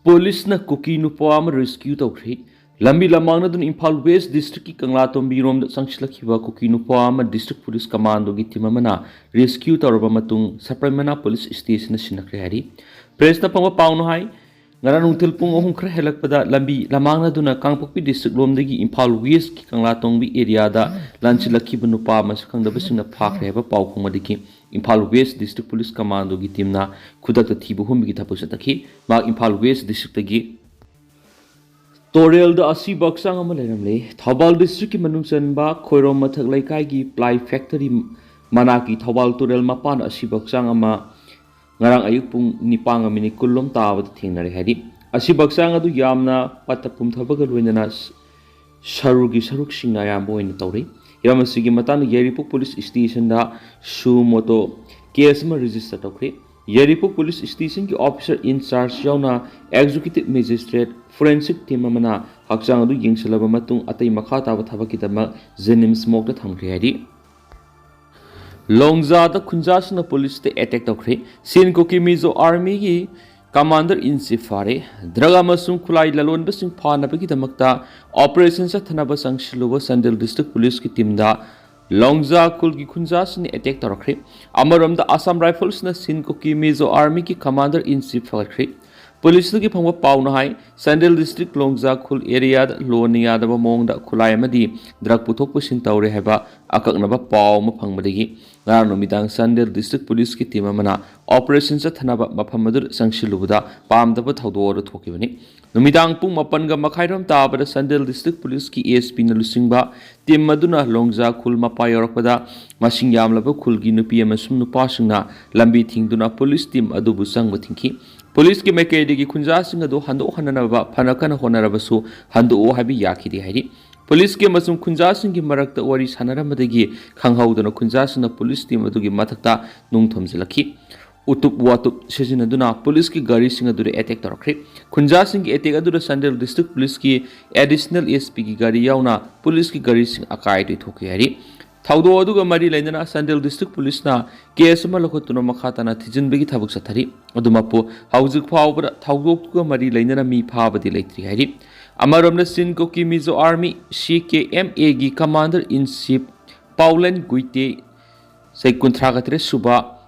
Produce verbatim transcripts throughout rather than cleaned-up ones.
ꯄꯨꯂꯤꯁꯅ ꯀꯨꯀꯤ ꯅꯨꯄꯥ ꯑꯃ ꯔꯦꯁꯀ꯭ꯌꯨ ꯇꯧꯈ꯭ꯔꯦ꯫ ꯂꯝꯕꯤ ꯂꯃꯥꯡꯅꯗꯨꯅ ꯏꯝꯐꯥꯜ ꯋꯦꯁ ꯗꯤꯁꯇ꯭ꯔꯤꯛꯀꯤ ꯀꯪꯂꯥꯇꯣꯝꯕꯤꯔꯣꯝꯗ ꯆꯪꯁꯤꯜꯂꯛꯈꯤꯕ ꯀꯨꯀꯤ ꯅꯨꯄꯥ ꯑꯃ ꯗꯤꯁꯇ꯭ꯔꯤꯛ ꯄꯨꯂꯤꯁ ꯀꯃꯥꯟꯗꯣꯒꯤ ꯇꯤꯝ ꯑꯃꯅ ꯔꯦꯁꯀ꯭ꯌꯨ ꯇꯧꯔꯕ ꯃꯇꯨꯡ ꯁꯄ꯭ꯔꯦꯃꯅꯥ ꯄꯨꯂꯤꯁ ꯁ꯭ꯇꯦꯁꯟꯗ ꯁꯤꯟꯅꯈ꯭ꯔꯦ ꯍꯥꯏꯔꯤ꯫ ꯄ꯭ꯔꯦꯁꯇ ꯐꯪꯕ ꯄꯥꯎꯅ ꯍꯥꯏ, ꯉꯔꯥꯡ ꯅꯨꯡꯊꯤꯜ ꯄꯨꯡ ꯑꯍꯨꯝ ꯈꯔ ꯍꯦꯜꯂꯛꯄꯗ ꯂꯝꯕꯤ ꯂꯃꯥꯡꯅꯗꯨꯅ ꯀꯥꯡꯄꯣꯛꯄꯤ ꯗꯤꯁꯇ꯭ꯔꯤꯛ ꯂꯣꯝꯗꯒꯤ ꯏꯝꯐꯥꯜ ꯋꯦꯁꯀꯤ ꯀꯪꯂꯥꯇꯣꯡꯕꯤ ꯑꯦꯔꯤꯌꯥꯗ ꯂꯥꯟꯁꯤꯜꯂꯛꯈꯤꯕ ꯅꯨꯄꯥ ꯃꯁꯛ ꯈꯪꯗꯕꯁꯤꯡꯅ ꯐꯥꯈ꯭ꯔꯦ ꯍꯥꯏꯕ ꯄꯥꯎ ꯐꯪꯕꯗꯒꯤ ꯏꯝꯐꯥꯜ ꯋꯦꯁ ꯗꯤꯁꯇ꯭ꯔꯤꯛ ꯄꯨꯂꯤꯁ ꯀꯃꯥꯟꯗꯣꯒꯤ ꯇꯤꯝꯅ ꯈꯨꯗꯛꯇ ꯊꯤꯕ ꯍꯨꯝꯕꯒꯤ ꯊꯕꯛ ꯆꯠꯊꯈꯤ꯫ ꯃꯍꯥꯛ ꯏꯝꯐꯥꯜ ꯋꯦꯁ ꯗꯤꯁꯇ꯭ꯔꯤꯛꯇꯒꯤ꯫ ꯇꯣꯔꯦꯜꯗ ꯑꯁꯤꯕ ꯍꯛꯆꯥꯡ ꯑꯃ ꯂꯩꯔꯝꯂꯦ꯫ ꯊꯧꯕꯥꯜ ꯗꯤꯁꯇ꯭ꯔꯤꯛꯀꯤ ꯃꯅꯨꯡ ꯆꯟꯕ ꯈꯣꯏꯔꯣꯝ ꯃꯊꯛ ꯂꯩꯀꯥꯏꯒꯤ ꯄ꯭ꯂꯥꯏ ꯐꯦꯛꯇꯔꯤ ꯃꯅꯥꯛꯀꯤ ꯊꯧꯕꯥꯜ ꯇꯨꯔꯦꯜ ꯃꯄꯥꯟꯗ ꯑꯁꯤꯕ ꯍꯛꯆꯥꯡ ꯑꯃ ꯉꯔꯥꯡ ꯑꯌꯨꯛ ꯄꯨꯡ ꯅꯤꯄꯥꯟꯒ ꯃꯤꯅꯤꯠ ꯀꯨꯟꯂꯣꯝ ꯇꯥꯕꯗ ꯊꯦꯡꯅꯔꯦ ꯍꯥꯏꯔꯤ꯫ ꯑꯁꯤꯕ ꯍꯛꯆꯥꯡ ꯑꯗꯨ ꯌꯥꯝꯅ ꯄꯠꯊ ꯄꯨꯝꯊꯕꯒ ꯂꯣꯏꯅꯅ ꯁ-, ꯁꯔꯨꯒꯤ ꯁꯔꯨꯛꯁꯤꯡꯅ ꯑꯌꯥꯝꯕ ꯑꯣꯏꯅ ꯇꯧꯔꯤ꯫ ꯍꯤꯔꯝ ꯑꯁꯤꯒꯤ ꯃꯇꯥꯡꯗ ꯌꯥꯏꯔꯤꯄꯣꯛ ꯄꯨꯂꯤꯁ ꯁ꯭ꯇꯦꯁꯟꯗ ꯁꯨ ꯃꯣꯇꯣ ꯀꯦꯁ ꯑꯃ ꯔꯦꯖꯤꯁꯇꯔ ꯇꯧꯈ꯭ꯔꯦ꯫ ꯌꯥꯏꯔꯤꯄꯣꯛ ꯄꯨꯂꯤꯁ ꯁ꯭ꯇꯦꯁꯟꯒꯤ ꯑꯣꯐꯤꯁꯔ ꯏꯟꯆꯥꯔꯖ ꯌꯥꯎꯅ ꯑꯦꯛꯖꯤꯀ꯭ꯌꯨꯇꯤꯚ ꯃꯦꯖꯤꯁꯇ꯭ꯔꯦꯠ ꯐꯣꯔꯦꯟꯁꯤꯛ ꯇꯤꯝ ꯑꯃꯅ ꯍꯛꯆꯥꯡ ꯑꯗꯨ ꯌꯦꯡꯁꯤꯜꯂꯕ ꯃꯇꯨꯡ ꯑꯇꯩ ꯃꯈꯥ ꯇꯥꯕ ꯊꯕꯛꯀꯤꯗꯃꯛ ꯖꯦꯅꯤꯝꯁ ꯃꯣꯔꯒꯇ ꯊꯝꯈ꯭ꯔꯦ ꯍꯥꯏꯔꯤ꯫ ꯂꯣꯡꯖꯥꯗ ꯈꯨꯟꯖꯥꯁꯤꯡꯅ ꯄꯨꯂꯤꯁꯇ ꯑꯦꯇꯦꯛ ꯇꯧꯈ꯭ꯔꯦ꯫ ꯁꯤꯟ ꯀꯨꯀꯤ ꯃꯤꯖꯣ ꯑꯥꯔꯃꯤꯒꯤ ꯀꯃꯥꯟꯗꯔ ꯏꯟ ꯆꯤꯐ ꯐꯥꯔꯦ꯫ ꯗ꯭ꯔꯒ ꯑꯃꯁꯨꯡ ꯈꯨꯠꯂꯥꯏ ꯂꯂꯣꯟꯕꯁꯤꯡ ꯐꯥꯅꯕꯒꯤꯗꯃꯛꯇ ꯑꯣꯄꯔꯦꯁꯟ ꯆꯠꯊꯅꯕ ꯆꯪꯁꯤꯜꯂꯨꯕ ꯆꯥꯟꯗꯦꯜ ꯗꯤꯁꯇ꯭ꯔꯤꯛ ꯄꯨꯂꯤꯁꯀꯤ ꯇꯤꯝꯗ ꯂꯣꯡꯖꯥ ꯈꯨꯜꯒꯤ ꯈꯨꯟꯖꯥꯁꯤꯡꯅ ꯑꯦꯇꯦꯛ ꯇꯧꯔꯛꯈ꯭ꯔꯦ꯫ ꯑꯃꯔꯣꯝꯗ ꯑꯁꯥꯝ ꯔꯥꯏꯐꯜꯁꯅ ꯁꯤꯟ ꯀꯨꯀꯤ ꯃꯤꯖꯣ ꯑꯥꯔꯃꯤꯒꯤ ꯀꯃꯥꯟꯗꯔ ꯏꯟ ꯆꯤꯐ ꯐꯒꯠꯈ꯭ꯔꯦ꯫ ꯄꯨꯂꯤꯁꯇꯒꯤ ꯐꯪꯕ ꯄꯥꯎꯅ ꯍꯥꯏ, ꯆꯥꯟꯗꯦꯜ ꯗꯤꯁꯇ꯭ꯔꯤꯛ ꯂꯣꯡꯖꯥ ꯈꯨꯜ ꯑꯦꯔꯤꯌꯥꯗ ꯂꯣꯟꯅ ꯌꯥꯗꯕ ꯃꯑꯣꯡꯗ ꯈꯨꯠꯂꯥꯏ ꯑꯃꯗꯤ ꯗ꯭ꯔꯒ ꯄꯨꯊꯣꯛ ꯄꯨꯁꯤꯟ ꯇꯧꯔꯦ ꯍꯥꯏꯕ ꯑꯀꯛꯅꯕ ꯄꯥꯎ ꯑꯃ ꯐꯪꯕꯗꯒꯤ ꯉꯔꯥꯡ ꯅꯨꯃꯤꯗꯥꯡ ꯆꯥꯟꯗꯦꯜ ꯗꯤꯁꯇ꯭ꯔꯤꯛ ꯄꯨꯂꯤꯁꯀꯤ ꯇꯤꯝ ꯑꯃꯅ ꯑꯣꯄꯔꯦꯁꯟ ꯆꯠꯊꯅꯕ ꯃꯐꯝ ꯑꯗꯨꯗ ꯆꯪꯁꯤꯜꯂꯨꯕꯗ ꯄꯥꯝꯗꯕ ꯊꯧꯗꯣꯛ ꯑꯗꯨ ꯊꯣꯛꯈꯤꯕꯅꯤ꯫ ꯅꯨꯃꯤꯗꯥꯡ ꯄꯨꯡ ꯃꯥꯄꯟꯒ ꯃꯈꯥꯏꯔꯣꯝ ꯇꯥꯕꯗ ꯆꯥꯟꯗꯦꯜ ꯗꯤꯁꯇ꯭ꯔꯤꯛ ꯄꯨꯂꯤꯁꯀꯤ ꯑꯦꯁ ꯄꯤꯅ ꯂꯨꯆꯤꯡꯕ ꯇꯤꯝ ꯑꯗꯨꯅ ꯂꯣꯡꯖꯥ ꯈꯨꯜ ꯃꯄꯥ ꯌꯧꯔꯛꯄꯗ ꯃꯁꯤꯡ ꯌꯥꯝꯂꯕ ꯈꯨꯜꯒꯤ ꯅꯨꯄꯤ ꯑꯃꯁꯨꯡ ꯅꯨꯄꯥꯁꯤꯡꯅ ꯂꯝꯕꯤ ꯊꯤꯡꯗꯨꯅ ꯄꯨꯂꯤꯁ ꯇꯤꯝ ꯑꯗꯨꯕꯨ ꯆꯪꯕ ꯊꯤꯡꯈꯤ꯫ ꯄꯨꯂꯤꯁꯀꯤ ꯃꯥꯏꯀꯩꯗꯒꯤ ꯈꯨꯟꯖꯥꯁꯤꯡ ꯑꯗꯨ ꯍꯟꯗꯣꯛꯍꯟꯅꯅꯕ ꯐꯅ ꯀꯟꯅ ꯍꯣꯠꯅꯔꯕꯁꯨ ꯍꯟꯗꯣꯛꯑꯣ ꯍꯥꯏꯕ ꯌꯥꯈꯤꯗꯦ ꯍꯥꯏꯔꯤ꯫ ꯄꯨꯂꯤꯁꯀꯤ ꯑꯃꯁꯨꯡ ꯈꯨꯟꯖꯥꯁꯤꯡꯒꯤ ꯃꯔꯛꯇ ꯋꯥꯔꯤ ꯁꯥꯟꯅꯔꯝꯕꯗꯒꯤ ꯈꯪꯍꯧꯗꯅ ꯈꯨꯟꯖꯥꯁꯤꯡꯅ ꯄꯨꯂꯤꯁ ꯇꯤꯝ ꯑꯗꯨꯒꯤ ꯃꯊꯛꯇ ꯅꯨꯡ ꯊꯣꯝꯖꯤꯜꯂꯛꯈꯤ꯫ ꯎꯇꯨꯞ ꯋꯥꯇꯨꯞ ꯁꯤꯖꯤꯟꯅꯗꯨꯅ ꯄꯨꯂꯤꯁꯀꯤ ꯒꯥꯔꯤꯁꯤꯡ ꯑꯗꯨꯗ ꯑꯦꯇꯦꯛ ꯇꯧꯔꯛꯈ꯭ꯔꯦ꯫ ꯈꯨꯟꯖꯥꯁꯤꯡꯒꯤ ꯑꯦꯇꯦꯛ ꯑꯗꯨꯗ ꯆꯥꯟꯗꯦꯜ ꯗꯤꯁꯇ꯭ꯔꯤꯛ ꯄꯨꯂꯤꯁꯀꯤ ꯑꯦꯗꯤꯁꯅꯦꯜ ꯑꯦꯁ ꯄꯤꯒꯤ ꯒꯥꯔꯤ ꯌꯥꯎꯅ ꯄꯨꯂꯤꯁꯀꯤ ꯒꯥꯔꯤꯁꯤꯡ ꯑꯀꯥꯏ ꯑꯇꯣꯏ ꯊꯣꯛꯈꯤ ꯍꯥꯏꯔꯤ꯫ ꯊꯧꯗꯣꯛ ꯑꯗꯨꯒ ꯃꯔꯤ ꯂꯩꯅꯅ ꯆꯥꯟꯗꯦꯜ ꯗꯤꯁꯇ꯭ꯔꯤꯛ ꯄꯨꯂꯤꯁꯅ ꯀꯦꯁ ꯑꯃ ꯂꯧꯈꯠꯇꯨꯅ ꯃꯈꯥ ꯇꯥꯅ ꯊꯤꯖꯤꯟꯕꯒꯤ ꯊꯕꯛ ꯆꯠꯊꯔꯤ꯫ ꯑꯗꯨꯃꯛꯄꯨ ꯍꯧꯖꯤꯛ ꯐꯥꯎꯕꯗ ꯊꯧꯗꯣꯛꯇꯨꯒ ꯃꯔꯤ ꯂꯩꯅꯅ ꯃꯤ ꯐꯥꯕꯗꯤ ꯂꯩꯇ꯭ꯔꯤ ꯍꯥꯏꯔꯤ꯫ ꯑꯃꯔꯣꯝꯗ ꯆꯤꯟ ꯀꯨꯀꯤ ꯃꯤꯖꯣ ꯑꯥꯔꯃꯤ, ꯁꯤ ꯀꯦ ꯑꯦꯝ ꯑꯦꯒꯤ ꯀꯃꯥꯟꯗꯔ ꯏꯟ ꯆꯤꯐ ꯄꯥꯎꯂꯦꯟ ꯒꯨꯏꯇꯦ, ꯆꯍꯤ ꯀꯨꯟꯊ꯭ꯔꯥꯒ ꯇꯔꯦꯠ ꯁꯨꯕ,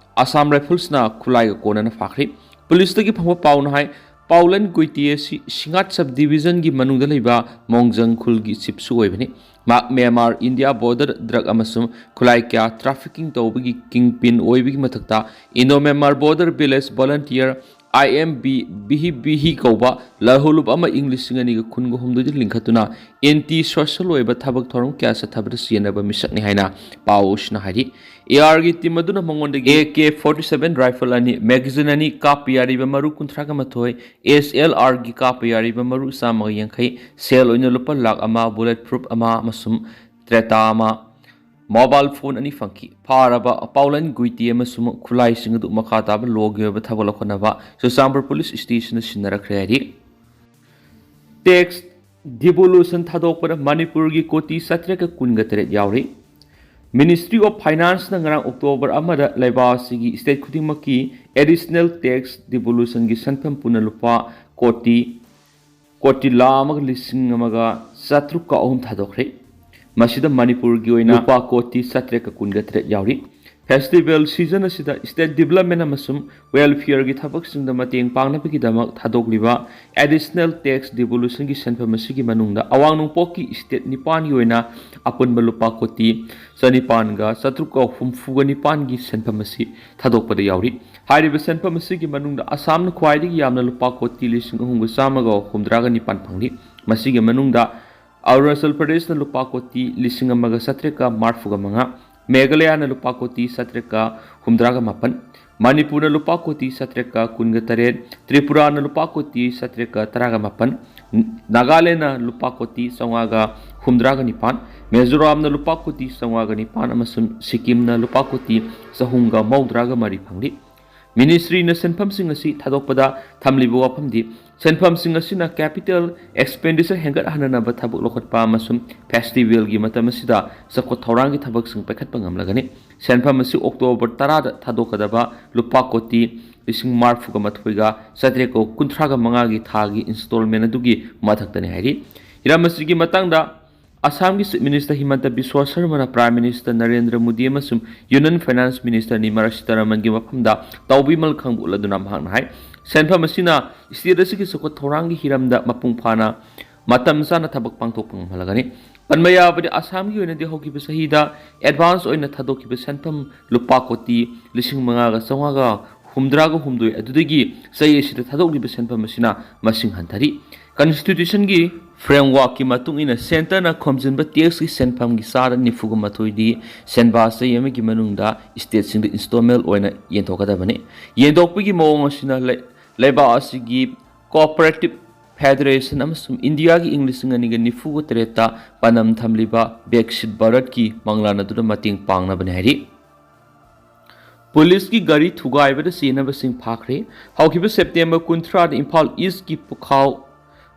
ꯑꯁꯥꯝ ꯔꯥꯏꯐꯜꯁꯅ ꯈꯨꯠꯂꯥꯏꯒ ꯀꯣꯟꯅꯅ ꯐꯥꯈ꯭ꯔꯤ꯫ ꯄꯨꯂꯤꯁꯇꯒꯤ ꯐꯪꯕ ꯄꯥꯎꯅ ꯍꯥꯏ, ꯄꯥꯎꯂꯦꯟ ꯒꯨꯏꯇꯦ ꯑꯁꯤ ꯁꯤꯡꯉꯥꯠ ꯁꯕ ꯗꯤꯕꯤꯖꯟꯒꯤ ꯃꯅꯨꯡꯗ ꯂꯩꯕ ꯃꯣꯡꯖꯪ ꯈꯨꯜꯒꯤ ꯆꯤꯐꯁꯨ ꯑꯣꯏꯕꯅꯤ꯫ ꯃꯍꯥꯛ ꯃ꯭ꯌꯥꯟꯃꯥꯔ ꯏꯟꯗꯤꯌꯥ ꯕꯣꯔꯗꯔ ꯗ꯭ꯔꯒ ꯑꯃꯁꯨꯡ ꯈꯨꯠꯂꯥꯏ ꯀꯌꯥ ꯇ꯭ꯔꯥꯐꯤꯀꯤꯡ ꯇꯧꯕꯒꯤ ꯀꯤꯡ ꯄꯤꯟ ꯑꯣꯏꯕꯒꯤ ꯃꯊꯛꯇ, Indo Myanmar border village volunteer, I M B, ꯕꯤꯍꯤ ꯕꯤꯍꯤ ꯀꯧꯕ ꯂꯥꯜꯍꯧꯂꯨꯞ ꯑꯃ ꯏꯪ ꯂꯤꯁꯤꯡ ꯑꯅꯤꯒ ꯀꯨꯟꯒ ꯍꯨꯝꯗꯣꯏꯗ ꯂꯤꯡꯈꯠꯇꯨꯅ ꯑꯦꯟꯇꯤ ꯁꯣꯁꯦꯜ ꯑꯣꯏꯕ ꯊꯕꯛ ꯊꯧꯔꯝ ꯀꯌꯥ ꯆꯠꯊꯕꯗ ꯆꯦꯟꯅꯕ ꯃꯤꯁꯛꯅꯤ ꯍꯥꯏꯅ ꯄꯥꯎ ꯑꯁꯤꯅ ꯍꯥꯏꯔꯤ꯫ ꯑꯦ ꯑꯥꯔꯒꯤ ꯇꯤꯝ ꯑꯗꯨꯅ ꯃꯉꯣꯟꯗꯒꯤ A K forty seven rifle ꯑꯅꯤ, ꯃꯦꯒꯥꯖꯤꯟ ꯑꯅꯤ, ꯀꯥꯞꯄ ꯌꯥꯔꯤꯕ ꯃꯔꯨ ꯀꯨꯟꯊ꯭ꯔꯥꯒ ꯃꯥꯊꯣꯏ, ꯑꯦꯁ ꯑꯦꯜ ꯑꯥꯔꯒꯤ ꯀꯥꯞꯄ ꯌꯥꯔꯤꯕ ꯃꯔꯨ ꯆꯥꯝꯃꯒ ꯌꯥꯡꯈꯩ, ꯁꯦꯜ ꯑꯣꯏꯅ ꯂꯨꯄꯥ ꯂꯥꯈ ꯑꯃ, ꯕꯨꯂꯦꯠ ꯄ꯭ꯔꯨꯐ ꯑꯃ ꯑꯃꯁꯨꯡ ꯇ꯭ꯔꯦꯇꯥ ꯑꯃ, ꯃꯣꯕꯥꯏꯜ ꯐꯣꯟ ꯑꯅꯤ ꯐꯪꯈꯤ꯫ ꯐꯥꯔꯕ ꯄꯥꯎꯂꯟ ꯒꯨꯏꯇꯤ ꯑꯃꯁꯨꯡ ꯈꯨꯠꯂꯥꯏꯁꯤꯡ ꯑꯗꯨ ꯃꯈꯥ ꯇꯥꯕ ꯂꯣꯒꯤ ꯑꯣꯏꯕ ꯊꯕꯛ ꯂꯧꯈꯠꯅꯕ ꯆꯨꯔꯆꯥꯟꯄꯨꯔ ꯄꯨꯂꯤꯁ ꯁ꯭ꯇꯦꯁꯟꯗ ꯁꯤꯟꯅꯔꯛꯈ꯭ꯔꯦ ꯍꯥꯏꯔꯤ꯫ ꯇꯦꯛꯁ ꯗꯤꯚꯣꯂꯨꯁꯟ ꯊꯥꯗꯣꯛꯄꯗ ꯃꯅꯤꯄꯨꯔꯒꯤ ꯀꯣꯇꯤ ꯆꯥꯇ꯭ꯔꯦꯠꯀ ꯀꯨꯟꯒ ꯇꯔꯦꯠ ꯌꯥꯎꯔꯤ꯫ ꯃꯤꯅꯤꯁꯇ꯭ꯔꯤ ꯑꯣꯐ ꯐꯥꯏꯅꯥꯟꯁꯅ ꯉꯔꯥꯡ ꯑꯣꯛꯇꯣꯕꯔ ꯑꯃꯗ ꯂꯩꯕꯥꯛ ꯑꯁꯤꯒꯤ ꯁ꯭ꯇꯦꯠ ꯈꯨꯗꯤꯡꯃꯛꯀꯤ ꯑꯦꯗꯤꯁꯅꯦꯜ ꯇꯦꯛꯁ ꯗꯤꯚꯣꯂꯨꯁꯟꯒꯤ ꯁꯦꯟꯐꯝ ꯄꯨꯟꯅ ꯂꯨꯄꯥ ꯀꯣꯇꯤ, ꯀꯣꯇꯤ ꯂꯥꯈ ꯑꯃꯒ ꯂꯤꯁꯤꯡ ꯑꯃꯒ ꯆꯥꯇ꯭ꯔꯨꯛꯀ ꯑꯍꯨꯝ ꯊꯥꯗꯣꯛꯈ꯭ꯔꯦ꯫ ꯃꯁꯤꯗ ꯃꯅꯤꯄꯨꯔꯒꯤ ꯑꯣꯏꯅ ꯂꯨꯄꯥ ꯀꯣꯇꯤ ꯆꯥꯇ꯭ꯔꯦꯠꯀ ꯀꯨꯟꯒ ꯇꯔꯦꯠ ꯌꯥꯎꯔꯤ꯫ ꯐꯦꯁꯇꯤꯚꯦꯜ ꯁꯤꯖꯟ ꯑꯁꯤꯗ ꯁ꯭ꯇꯦꯠ ꯗꯤꯚꯂꯞꯃꯦꯟ ꯑꯃꯁꯨꯡ ꯋꯦꯜꯐꯤꯌꯔꯒꯤ ꯊꯕꯛꯁꯤꯡꯗ ꯃꯇꯦꯡ ꯄꯥꯡꯅꯕꯒꯤꯗꯃꯛ ꯊꯥꯗꯣꯛꯂꯤꯕ ꯑꯦꯗꯤꯁꯅꯦꯜ ꯇꯦꯛꯁ ꯗꯤꯚꯣꯂꯨꯁꯟꯒꯤ ꯁꯦꯟꯐꯝ ꯑꯁꯤꯒꯤ ꯃꯅꯨꯡꯗ ꯑꯋꯥꯡ ꯅꯣꯡꯄꯣꯛꯀꯤ ꯁ꯭ꯇꯦꯠ ꯅꯤꯄꯥꯟꯒꯤ ꯑꯣꯏꯅ ꯑꯄꯨꯟꯕ ꯂꯨꯄꯥ ꯀꯣꯇꯤ ꯆꯅꯤꯄꯥꯟꯒ ꯆꯥꯇ꯭ꯔꯨꯛꯀ ꯍꯨꯝꯐꯨꯒ ꯅꯤꯄꯥꯟꯒꯤ ꯁꯦꯟꯐꯝ ꯑꯁꯤ ꯊꯥꯗꯣꯛꯄꯗ ꯌꯥꯎꯔꯤ꯫ ꯍꯥꯏꯔꯤꯕ ꯁꯦꯟꯐꯝ ꯑꯁꯤꯒꯤ ꯃꯅꯨꯡꯗ ꯑꯁꯥꯝꯅ ꯈ꯭ꯋꯥꯏꯗꯒꯤ ꯌꯥꯝꯅ ꯂꯨꯄꯥ ꯀꯣꯇꯤ ꯂꯤꯁꯤꯡ ꯑꯍꯨꯝꯒ ꯆꯥꯝꯃꯒ ꯍꯨꯝꯗ꯭ꯔꯥꯒ ꯅꯤꯄꯥꯟ ꯐꯪꯂꯤ꯫ ꯃꯁꯤꯒꯤ ꯃꯅꯨꯡꯗ ꯑꯔꯨꯅꯥꯆꯜ ꯄ꯭ꯔꯗꯦꯁꯅ ꯂꯨꯄꯥ ꯀꯣꯇꯤ ꯂꯤꯁꯤꯡ ꯑꯃꯒ ꯆꯥꯇ꯭ꯔꯦꯠꯀ ꯃꯔꯤꯐꯨꯒ ꯃꯉꯥ, ꯃꯦꯘꯥꯂꯌꯥꯅ ꯂꯨꯄꯥ ꯀꯣꯇꯤ ꯆꯥꯇ꯭ꯔꯦꯠꯀ ꯍꯨꯝꯗ꯭ꯔꯥꯒ ꯃꯥꯄꯟ, ꯃꯅꯤꯄꯨꯔꯅ ꯂꯨꯄꯥ ꯀꯣꯇꯤ ꯆꯥꯇ꯭ꯔꯦꯠꯀ ꯀꯨꯟꯒ ꯇꯔꯦꯠ, ꯇ꯭ꯔꯤꯄꯨꯔꯥꯅ ꯂꯨꯄꯥ ꯀꯣꯇꯤ ꯆꯥꯇ꯭ꯔꯦꯠꯀ ꯇꯔꯥꯒ ꯃꯥꯄꯟ, ꯅꯥꯒꯥꯂꯦꯟꯗꯅ ꯂꯨꯄꯥ ꯀꯣꯇꯤ ꯆꯥꯝꯃꯉꯥꯒ ꯍꯨꯝꯗ꯭ꯔꯥꯒ ꯅꯤꯄꯥꯟ, ꯃꯤꯖꯣꯔꯥꯝꯅ ꯂꯨꯄꯥ ꯀꯣꯇꯤ ꯆꯥꯝꯃꯉꯥꯒ ꯅꯤꯄꯥꯟ ꯑꯃꯁꯨꯡ ꯁꯤꯛꯀꯤꯝꯅ ꯂꯨꯄꯥ ꯀꯣꯇꯤ ꯆꯍꯨꯝꯒ ꯃꯧꯗ꯭ꯔꯥꯒ ꯃꯔꯤ ꯐꯪꯂꯤ꯫ ꯃꯤꯅꯤꯁꯇ꯭ꯔꯤꯅ ꯁꯦꯟꯐꯝꯁꯤꯡ ꯑꯁꯤ ꯊꯥꯗꯣꯛꯄꯗ ꯊꯝꯂꯤꯕ ꯋꯥꯐꯝꯗꯤ, ꯁꯦꯟꯐꯝꯁꯤꯡ ꯑꯁꯤꯅ capital expenditure ꯍꯦꯟꯒꯠꯍꯟꯅꯅꯕ ꯊꯕꯛ ꯂꯧꯈꯠꯄ ꯑꯃꯁꯨꯡ ꯐꯦꯁꯇꯤꯚꯦꯜꯒꯤ ꯃꯇꯝ ꯑꯁꯤꯗ ꯆꯥꯎꯈꯠ ꯊꯧꯔꯥꯡꯒꯤ ꯊꯕꯛꯁꯤꯡ ꯄꯥꯏꯈꯠꯄ ꯉꯝꯂꯒꯅꯤ꯫ ꯁꯦꯟꯐꯝ ꯑꯁꯤ ꯑꯣꯛꯇꯣꯕꯔ ꯇꯔꯥꯗ ꯊꯥꯗꯣꯛꯀꯗꯕ ꯂꯨꯄꯥ ꯀꯣꯇꯤ ꯂꯤꯁꯤꯡ ꯃꯔꯤꯐꯨꯒ ꯃꯥꯊꯣꯏꯒ ꯆꯥꯇ꯭ꯔꯦꯠꯀ ꯀꯨꯟꯊ꯭ꯔꯥꯒ ꯃꯉꯥꯒꯤ ꯊꯥꯒꯤ installment ꯑꯗꯨꯒꯤ ꯃꯊꯛꯇꯅꯤ ꯍꯥꯏꯔꯤ꯫ ꯍꯤꯔꯝ ꯑꯁꯤꯒꯤ ꯃꯇꯥꯡꯗ ꯑꯁꯥꯝꯒꯤ Chief Minister ꯍꯤꯃꯟꯇ Visva ꯁꯔꯃꯅ Prime Minister Narendra Modi ꯑꯃꯁꯨꯡ Union Finance Minister ꯅꯤꯔꯃꯂꯥ ꯁꯤꯇꯥꯔꯥꯃꯟꯒꯤ ꯃꯐꯝꯗ ꯇꯥꯎꯕꯤꯃꯜ ꯈꯪꯕ ꯎꯠꯂꯗꯨꯅ ꯃꯍꯥꯛꯅ ꯍꯥꯏ, ꯁꯦꯟꯐꯝ ꯑꯁꯤꯅ state ꯑꯁꯤꯒꯤ ꯆꯥꯎꯈꯠ ꯊꯧꯔꯥꯡꯒꯤ ꯍꯤꯔꯝꯗ ꯃꯄꯨꯡ ꯐꯥꯅ ꯃꯇꯝ ꯆꯥꯅ ꯊꯕꯛ ꯄꯥꯡꯊꯣꯛꯄ ꯉꯝꯍꯜꯂꯒꯅꯤ꯫ ꯄꯟꯕ ꯌꯥꯕꯗꯤ, ꯑꯁꯥꯝꯒꯤ ꯑꯣꯏꯅꯗꯤ ꯍꯧꯈꯤꯕ ꯆꯍꯤꯗ advance ꯑꯣꯏꯅ ꯊꯥꯗꯣꯛꯈꯤꯕ ꯁꯦꯟꯐꯝ ꯂꯨꯄꯥ ꯀꯣꯇꯤ ꯂꯤꯁꯤꯡ ꯃꯉꯥꯒ ꯆꯥꯝꯃꯉꯥꯒ ꯍꯨꯝꯗ꯭ꯔꯥꯒ ꯍꯨꯝꯗꯣꯏ ꯑꯗꯨꯗꯒꯤ ꯆꯍꯤ ꯑꯁꯤꯗ ꯊꯥꯗꯣꯛꯂꯤꯕ ꯁꯦꯟꯐꯝ ꯑꯁꯤꯅ ꯃꯁꯤꯡ ꯍꯟꯊꯔꯤ꯫ Constitutionꯒꯤ frameworkꯀꯤ ꯃꯇꯨꯡ ꯏꯟꯅ centreꯅ ꯈꯣꯝꯖꯤꯟꯕ taxꯀꯤ ꯁꯦꯟꯐꯝꯒꯤ ꯆꯥꯗ ꯅꯤꯐꯨꯒ ꯃꯥꯊꯣꯏꯗꯤ ꯁꯦꯟꯕꯥ ꯆꯍꯤ ꯑꯃꯒꯤ ꯃꯅꯨꯡꯗ stateꯁꯤꯡꯗ installment ꯑꯣꯏꯅ ꯌꯦꯟꯊꯣꯛꯀꯗꯕꯅꯤ꯫ ꯌꯦꯟꯊꯣꯛꯄꯒꯤ ꯃꯑꯣꯡ ꯑꯁꯤꯅ ꯂꯩ-, ꯂꯩꯕꯥꯛ ꯑꯁꯤꯒꯤ Cooperative Federation ꯑꯃꯁꯨꯡ ꯏꯟꯗꯤꯌꯥꯒꯤ ꯏꯪ ꯂꯤꯁꯤꯡ ꯑꯅꯤꯒ ꯅꯤꯐꯨꯒ ꯇꯔꯦꯠꯇ ꯄꯥꯟꯗꯝ ꯊꯝꯂꯤꯕ Viksit Bharatꯀꯤ ꯃꯪꯂꯥꯟ ꯑꯗꯨꯗ ꯃꯇꯦꯡ ꯄꯥꯡꯅꯕꯅꯤ ꯍꯥꯏꯔꯤ꯫ ꯄꯨꯂꯤꯁꯀꯤ ꯒꯥꯔꯤ ꯊꯨꯒꯥꯏꯕꯗ ꯆꯦꯟꯅꯕꯁꯤꯡ ꯐꯥꯈ꯭ꯔꯦ꯫ ꯍꯧꯈꯤꯕ September ꯀꯨꯟꯊ꯭ꯔꯥꯗ ꯏꯝꯐꯥꯜ Eastꯀꯤ ꯄꯨꯈꯥꯎ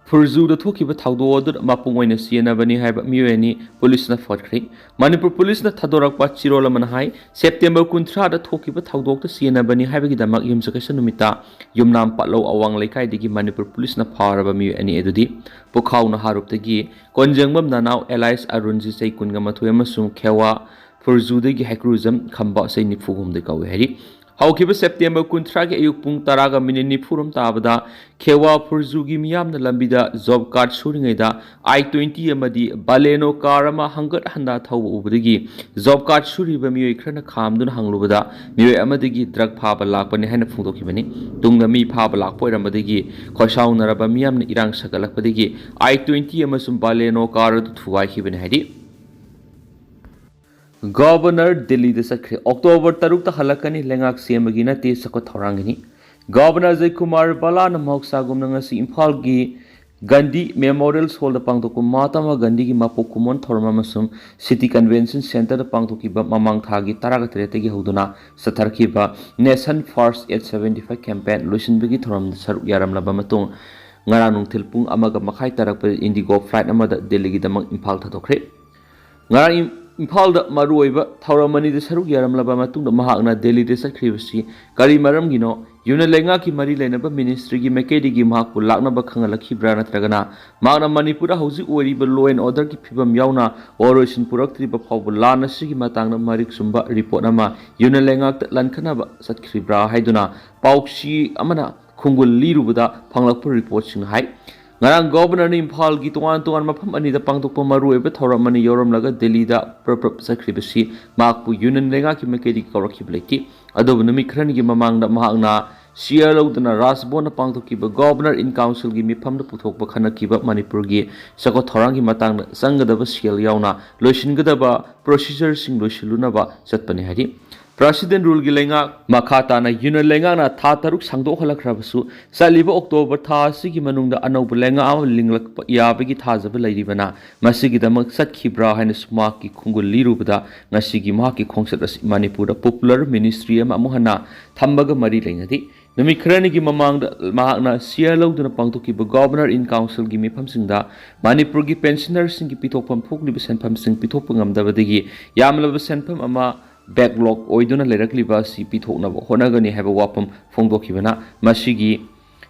ꯐꯨꯔꯖꯨꯗ ꯊꯣꯛꯈꯤꯕ ꯊꯧꯗꯣꯛ ꯑꯗꯨꯗ ꯃꯄꯨꯡ ꯑꯣꯏꯅ ꯆꯦꯟꯅꯕꯅꯤ ꯍꯥꯏꯕ ꯃꯤꯑꯣꯏ ꯑꯅꯤ ꯄꯨꯂꯤꯁꯅ ꯐꯥꯈ꯭ꯔꯦ꯫ ꯃꯅꯤꯄꯨꯔ ꯄꯨꯂꯤꯁꯅ ꯊꯥꯗꯣꯔꯛꯄ ꯆꯦꯔꯣꯜ ꯑꯃꯅ ꯍꯥꯏ, September ꯀꯨꯟꯊ꯭ꯔꯥꯗ ꯊꯣꯛꯈꯤꯕ ꯊꯧꯗꯣꯛꯇ ꯆꯦꯟꯅꯕꯅꯤ ꯍꯥꯏꯕꯒꯤꯗꯃꯛ ꯌꯨꯝꯁꯀꯩꯁ ꯅꯨꯃꯤꯠꯇ ꯌꯨꯝꯅꯥꯝ ꯄꯥꯠꯂꯧ ꯑꯋꯥꯡ ꯂꯩꯀꯥꯏꯗꯒꯤ ꯃꯅꯤꯄꯨꯔ ꯄꯨꯂꯤꯁꯅ ꯐꯥꯔꯕ ꯃꯤꯑꯣꯏ ꯑꯅꯤ ꯑꯗꯨꯗꯤ ꯄꯨꯈꯥꯎ ꯅꯍꯥꯔꯨꯞꯇꯒꯤ ꯀꯣꯟꯖꯦꯡꯕꯝ ꯅꯅꯥꯎ alias ꯑꯔꯨꯟ, ꯆꯍꯤ ꯀꯨꯟꯒ ꯃꯥꯊꯣꯏ, ꯑꯃꯁꯨꯡ ꯈꯦꯋꯥ ꯐꯨꯔꯖꯨꯗꯒꯤ ꯍꯩꯀ꯭ꯔꯨꯖꯝ ꯈꯝꯕ, ꯆꯍꯤ ꯅꯤꯐꯨ ꯍꯨꯝꯗꯣꯏ ꯀꯧꯏ ꯍꯥꯏꯔꯤ꯫ ꯍꯧꯈꯤꯕ September ꯀꯨꯟꯊ꯭ꯔꯥꯒꯤ ꯑꯌꯨꯛ ꯄꯨꯡ ꯇꯔꯥꯒ ꯃꯤꯅꯤꯠ ꯅꯤꯐꯨꯔꯣꯝ ꯇꯥꯕꯗ ꯈꯦꯋꯥ ꯐꯨꯔꯖꯨꯒꯤ ꯃꯤꯌꯥꯝꯅ ꯂꯝꯕꯤꯗ job card ꯁꯨꯔꯤꯉꯩꯗ I twenty ꯑꯃꯗꯤ Baleno car ꯑꯃ ꯍꯪꯒꯠ ꯍꯟꯗꯥ ꯊꯧꯕ ꯎꯕꯗꯒꯤ job card ꯁꯨꯔꯤꯕ ꯃꯤꯑꯣꯏ ꯈꯔꯅ ꯈꯥꯝꯗꯨꯅ ꯍꯪꯂꯨꯕꯗ ꯃꯤꯑꯣꯏ ꯑꯃꯗꯒꯤ drug ꯐꯥꯕ ꯂꯥꯛꯄꯅꯤ ꯍꯥꯏꯅ ꯐꯣꯡꯗꯣꯛꯈꯤꯕꯅꯤ꯫ ꯇꯨꯡꯗ ꯃꯤ ꯐꯥꯕ ꯂꯥꯛꯄ ꯑꯣꯏꯔꯝꯕꯗꯒꯤ ꯈꯣꯏꯁꯥꯎꯅꯔꯕ ꯃꯤꯌꯥꯝꯅ ꯏꯔꯥꯡ ꯁꯥꯒꯠꯂꯛꯄꯗꯒꯤ I twenty ꯑꯃꯁꯨꯡ Baleno car ꯑꯗꯨ ꯊꯨꯒꯥꯏꯈꯤꯕꯅꯤ ꯍꯥꯏꯔꯤ꯫ ꯒꯕꯔꯅꯔ ꯗꯤꯜꯂꯤꯗ ꯆꯠꯈ꯭ꯔꯦ꯫ ꯑꯣꯛꯇꯣꯕꯔ ꯇꯔꯨꯛꯇ ꯍꯜꯂꯛꯀꯅꯤ꯫ ꯂꯩꯉꯥꯛ ꯁꯦꯝꯕꯒꯤ ꯅꯠꯇꯦ, ꯆꯥꯎꯈꯠ ꯊꯧꯔꯥꯡꯒꯤꯅꯤ꯫ ꯒꯕꯔꯅꯔ ꯑꯖꯌ ꯀꯨꯃꯥꯔ ꯚꯜꯂꯥꯅ ꯃꯍꯧꯁꯥꯒꯨꯝꯅ ꯉꯁꯤ ꯏꯝꯐꯥꯜꯒꯤ ꯒꯥꯟꯙꯤ ꯃꯦꯃꯣꯔꯤꯌꯦꯜ ꯍꯣꯜꯗ ꯄꯥꯡꯊꯣꯛꯄ ꯃꯍꯥꯇꯃꯥ ꯒꯥꯟꯙꯤꯒꯤ ꯃꯄꯣꯛ ꯀꯨꯝꯑꯣꯟ ꯊꯧꯔꯝ ꯑꯃꯁꯨꯡ ꯁꯤꯇꯤ ꯀꯟꯚꯦꯟꯁꯟ ꯁꯦꯟꯇꯔꯗ ꯄꯥꯡꯊꯣꯛꯈꯤꯕ ꯃꯃꯥꯡ ꯊꯥꯒꯤ ꯇꯔꯥꯒ ꯇꯔꯦꯠꯇꯒꯤ ꯍꯧꯗꯨꯅ ꯆꯠꯊꯔꯛꯈꯤꯕ Nation First eight seventy five campaign ꯂꯣꯏꯁꯤꯟꯕꯒꯤ ꯊꯧꯔꯝꯗ ꯁꯔꯨꯛ ꯌꯥꯔꯝꯂꯕ ꯃꯇꯨꯡ, ꯉꯔꯥꯡ ꯅꯨꯡꯊꯤꯜ ꯄꯨꯡ ꯑꯃꯒ ꯃꯈꯥꯏ ꯇꯥꯔꯛꯄꯗ ꯏꯟꯗꯤꯒꯣ ꯐ꯭ꯂꯥꯏꯠ ꯑꯃꯗ ꯗꯦꯜꯂꯤꯒꯤꯗꯃꯛ ꯏꯝꯐꯥꯜ ꯊꯥꯗꯣꯛꯈ꯭ꯔꯦ꯫ ꯉꯔꯥꯡ ꯏꯝ-, ꯏꯝꯐꯥꯜꯗ ꯃꯔꯨꯑꯣꯏꯕ ꯊꯧꯔꯝ ꯑꯅꯤꯗ ꯁꯔꯨꯛ ꯌꯥꯔꯝꯂꯕ ꯃꯇꯨꯡꯗ ꯃꯍꯥꯛꯅ ꯗꯦꯜꯂꯤꯗ ꯆꯠꯈ꯭ꯔꯤꯕꯁꯤ ꯀꯔꯤ ꯃꯔꯝꯒꯤꯅꯣ? ꯌꯨꯅꯤꯌꯟ ꯂꯩꯉꯥꯛꯀꯤ ꯃꯔꯤ ꯂꯩꯅꯕ ꯃꯤꯅꯤꯁꯇ꯭ꯔꯤꯒꯤ ꯃꯥꯏꯀꯩꯗꯒꯤ ꯃꯍꯥꯛꯄꯨ ꯂꯥꯛꯅꯕ ꯈꯪꯍꯜꯂꯛꯈꯤꯕ꯭ꯔꯥ, ꯅꯠꯇ꯭ꯔꯒꯅ ꯃꯍꯥꯛꯅ ꯃꯅꯤꯄꯨꯔꯗ ꯍꯧꯖꯤꯛ ꯑꯣꯏꯔꯤꯕ law and orderꯒꯤ ꯐꯤꯕꯝ ꯌꯥꯎꯅ ꯋꯥꯔꯣꯏꯁꯤꯟ ꯄꯨꯔꯛꯇ꯭ꯔꯤꯕ ꯐꯥꯎꯕ ꯂꯥꯟ ꯑꯁꯤꯒꯤ ꯃꯇꯥꯡꯗ ꯃꯔꯤꯛ ꯆꯨꯝꯕ ꯔꯤꯄꯣꯔꯠ ꯑꯃ ꯌꯨꯅꯤꯌꯟ ꯂꯩꯉꯥꯛꯇ ꯂꯟꯈꯠꯅꯕ ꯆꯠꯈ꯭ꯔꯤꯕ꯭ꯔꯥ ꯍꯥꯏꯗꯨꯅ ꯄꯥꯎꯆꯦ ꯑꯃꯅ ꯈꯣꯡꯒꯨꯜ ꯂꯤꯔꯨꯕꯗ ꯐꯪꯂꯛꯄ ꯔꯤꯄꯣꯔꯠꯁꯤꯡꯅ ꯍꯥꯏ꯫ ꯉꯔꯥꯡ ꯒꯣꯚꯔꯅꯔꯅ ꯏꯝꯐꯥꯜꯒꯤ ꯇꯣꯉꯥꯟ ꯇꯣꯉꯥꯟꯕ ꯃꯐꯝ ꯑꯅꯤꯗ ꯄꯥꯡꯊꯣꯛꯄ ꯃꯔꯨꯑꯣꯏꯕ ꯊꯧꯔꯝ ꯑꯅꯤ ꯌꯥꯎꯔꯝꯂꯒ ꯗꯦꯜꯂꯤꯗ ꯄ꯭ꯔꯞ ꯄ꯭ꯔꯞ ꯆꯠꯈ꯭ꯔꯤꯕꯁꯤ ꯃꯍꯥꯛꯄꯨ ꯌꯨꯅꯤꯌꯟ ꯂꯩꯉꯥꯛꯀꯤ ꯃꯥꯏꯀꯩꯗꯒꯤ ꯀꯧꯔꯛꯈꯤꯕ ꯂꯩꯇꯦ꯫ ꯑꯗꯨꯕꯨ ꯅꯨꯃꯤꯠ ꯈꯔꯅꯤꯒꯤ ꯃꯃꯥꯡꯗ ꯃꯍꯥꯛꯅ ꯁꯤꯌꯥꯔ ꯂꯧꯗꯨꯅ ꯔꯥꯖꯚꯕꯟꯗ ꯄꯥꯡꯊꯣꯛꯈꯤꯕ Governor in Councilꯒꯤ ꯃꯤꯐꯝꯗ ꯄꯨꯊꯣꯛꯄ ꯈꯟꯅꯈꯤꯕ ꯃꯅꯤꯄꯨꯔꯒꯤ ꯆꯥꯎꯈꯠ ꯊꯧꯔꯥꯡꯒꯤ ꯃꯇꯥꯡꯗ ꯆꯪꯒꯗꯕ ꯁꯦꯜ ꯌꯥꯎꯅ ꯂꯣꯏꯁꯤꯟꯒꯗꯕ procedureꯁꯤꯡ ꯂꯣꯏꯁꯤꯜꯂꯨꯅꯕ ꯆꯠꯄꯅꯤ ꯍꯥꯏꯔꯤ꯫ President ruleꯒꯤ ꯂꯩꯉꯥꯛ ꯃꯈꯥ ꯇꯥꯅ ꯌꯨꯅꯤꯌꯟ ꯂꯩꯉꯥꯛꯅ ꯊꯥ ꯇꯔꯨꯛ ꯁꯥꯡꯗꯣꯛꯍꯜꯂꯛꯈ꯭ꯔꯕꯁꯨ, ꯆꯠꯂꯤꯕ ꯑꯣꯛꯇꯣꯕꯔ ꯊꯥ ꯑꯁꯤꯒꯤ ꯃꯅꯨꯡꯗ ꯑꯅꯧꯕ ꯂꯩꯉꯥꯛ ꯑꯃ ꯂꯤꯡꯂꯛꯄ ꯌꯥꯕꯒꯤ ꯊꯥꯖꯕ ꯂꯩꯔꯤꯕꯅ, ꯃꯁꯤꯒꯤꯗꯃꯛ ꯆꯠꯈꯤꯕ꯭ꯔꯥ ꯍꯥꯏꯅꯁꯨ ꯃꯍꯥꯛꯀꯤ ꯈꯣꯡꯒꯨꯜ ꯂꯤꯔꯨꯕꯗ, ꯉꯁꯤꯒꯤ ꯃꯍꯥꯛꯀꯤ ꯈꯣꯡꯆꯠ ꯑꯁꯤ ꯃꯅꯤꯄꯨꯔꯗ popular ministry ꯑꯃ ꯑꯃꯨꯛ ꯍꯟꯅ ꯊꯝꯕꯒ ꯃꯔꯤ ꯂꯩꯅꯗꯦ꯫ ꯅꯨꯃꯤꯠ ꯈꯔꯅꯤꯒꯤ ꯃꯃꯥꯡꯗ ꯃꯍꯥꯛꯅ ꯁꯤꯌꯥꯔ ꯂꯧꯗꯨꯅ ꯄꯥꯡꯊꯣꯛꯈꯤꯕ Governor in Councilꯒꯤ ꯃꯤꯐꯝꯁꯤꯡꯗ ꯃꯅꯤꯄꯨꯔꯒꯤ pensionerꯁꯤꯡꯒꯤ ꯄꯤꯊꯣꯛꯐꯝ ꯊꯣꯛꯂꯤꯕ ꯁꯦꯟꯐꯝꯁꯤꯡ ꯄꯤꯊꯣꯛꯄ ꯉꯝꯗꯕꯗꯒꯤ ꯌꯥꯝꯂꯕ ꯁꯦꯟꯐꯝ ꯑꯃ backlog ꯑꯣꯏꯗꯨꯅ ꯂꯩꯔꯛꯂꯤꯕ ꯑꯁꯤ ꯄꯤꯊꯣꯛꯅꯕ ꯍꯣꯠꯅꯒꯅꯤ ꯍꯥꯏꯕ ꯋꯥꯐꯝ ꯐꯣꯡꯗꯣꯛꯈꯤꯕꯅ, ꯃꯁꯤꯒꯤ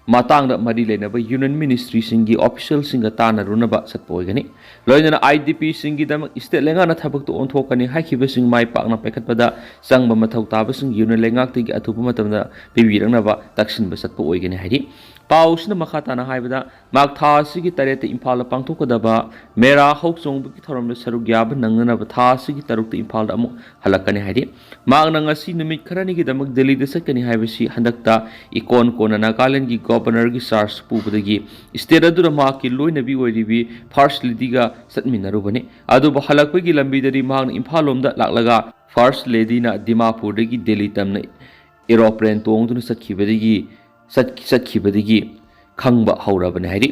ꯃꯇꯥꯡꯗ ꯃꯔꯤ ꯂꯩꯅꯕ ꯌꯨꯅꯤꯌꯟ ꯃꯤꯅꯤꯁꯇ꯭ꯔꯤꯁꯤꯡꯒꯤ ꯑꯣꯐꯤꯁꯤꯌꯦꯜꯁꯤꯡꯒ ꯇꯥꯟꯅꯔꯨꯅꯕ ꯆꯠꯄ ꯑꯣꯏꯒꯅꯤ꯫ ꯂꯣꯏꯅꯅ IDPꯁꯤꯡꯒꯤꯗꯃꯛ ꯁ꯭ꯇꯦꯠ ꯂꯩꯉꯥꯛꯅ ꯊꯕꯛꯇ ꯑꯣꯟꯊꯣꯛꯀꯅꯤ ꯍꯥꯏꯈꯤꯕꯁꯤꯡ ꯃꯥꯏ ꯄꯥꯛꯅ ꯄꯥꯏꯈꯠꯄꯗ ꯆꯪꯕ ꯃꯊꯧ ꯇꯥꯕꯁꯤꯡ ꯌꯨꯅꯤꯌꯟ ꯂꯩꯉꯥꯛꯇꯒꯤ ꯑꯊꯨꯕ ꯃꯇꯝꯗ ꯄꯤꯕꯤꯔꯛꯅꯕ ꯇꯛꯁꯤꯟꯕ ꯆꯠꯄ ꯑꯣꯏꯒꯅꯤ ꯍꯥꯏꯔꯤ꯫ ꯄꯥꯎꯁꯤꯅ ꯃꯈꯥ ꯇꯥꯅ ꯍꯥꯏꯕꯗ, ꯃꯍꯥꯛ ꯊꯥ ꯑꯁꯤꯒꯤ ꯇꯔꯦꯠꯇ ꯏꯝꯐꯥꯜꯗ ꯄꯥꯡꯊꯣꯛꯀꯗꯕ ꯃꯦꯔꯥ ꯍꯧ ꯆꯣꯡꯕꯒꯤ ꯊꯧꯔꯝꯗ ꯁꯔꯨꯛ ꯌꯥꯕ ꯅꯪꯅꯅꯕ ꯊꯥ ꯑꯁꯤꯒꯤ ꯇꯔꯨꯛꯇ ꯏꯝꯐꯥꯜꯗ ꯑꯃꯨꯛ ꯍꯜꯂꯛꯀꯅꯤ ꯍꯥꯏꯔꯤ꯫ ꯃꯍꯥꯛꯅ ꯉꯁꯤ ꯅꯨꯃꯤꯠ ꯈꯔꯅꯤꯒꯤꯗꯃꯛ ꯗꯦꯜꯂꯤꯗ ꯆꯠꯀꯅꯤ ꯍꯥꯏꯕꯁꯤ ꯍꯟꯗꯛꯇ ꯏꯀꯣꯟ ꯀꯣꯟꯅ ꯅꯥꯒꯥꯂꯦꯟꯗꯒꯤ ꯒꯣꯚꯔꯅꯔꯒꯤ ꯆꯥꯔꯖ ꯄꯨꯕꯗꯒꯤ ꯁ꯭ꯇꯦꯠ ꯑꯗꯨꯗ ꯃꯍꯥꯛꯀꯤ ꯂꯣꯏꯅꯕꯤ ꯑꯣꯏꯔꯤꯕꯤ First Ladyꯒ ꯆꯠꯃꯤꯟꯅꯔꯨꯕꯅꯤ꯫ ꯑꯗꯨꯕꯨ ꯍꯜꯂꯛꯄꯒꯤ ꯂꯝꯕꯤꯗꯗꯤ ꯃꯍꯥꯛꯅ ꯏꯝꯐꯥꯜ ꯂꯣꯝꯗ ꯂꯥꯛꯂꯒ First Ladyꯅ ꯗꯤꯃꯥꯄꯨꯔꯗꯒꯤ ꯗꯦꯜꯂꯤ ꯇꯝꯅ aeroplane ꯇꯣꯡꯗꯨꯅ ꯆꯠꯈꯤꯕꯗꯒꯤ, ꯆꯠ-, ꯆꯠꯈꯤꯕꯗꯒꯤ ꯈꯪꯕ ꯍꯧꯔꯕꯅꯤ ꯍꯥꯏꯔꯤ꯫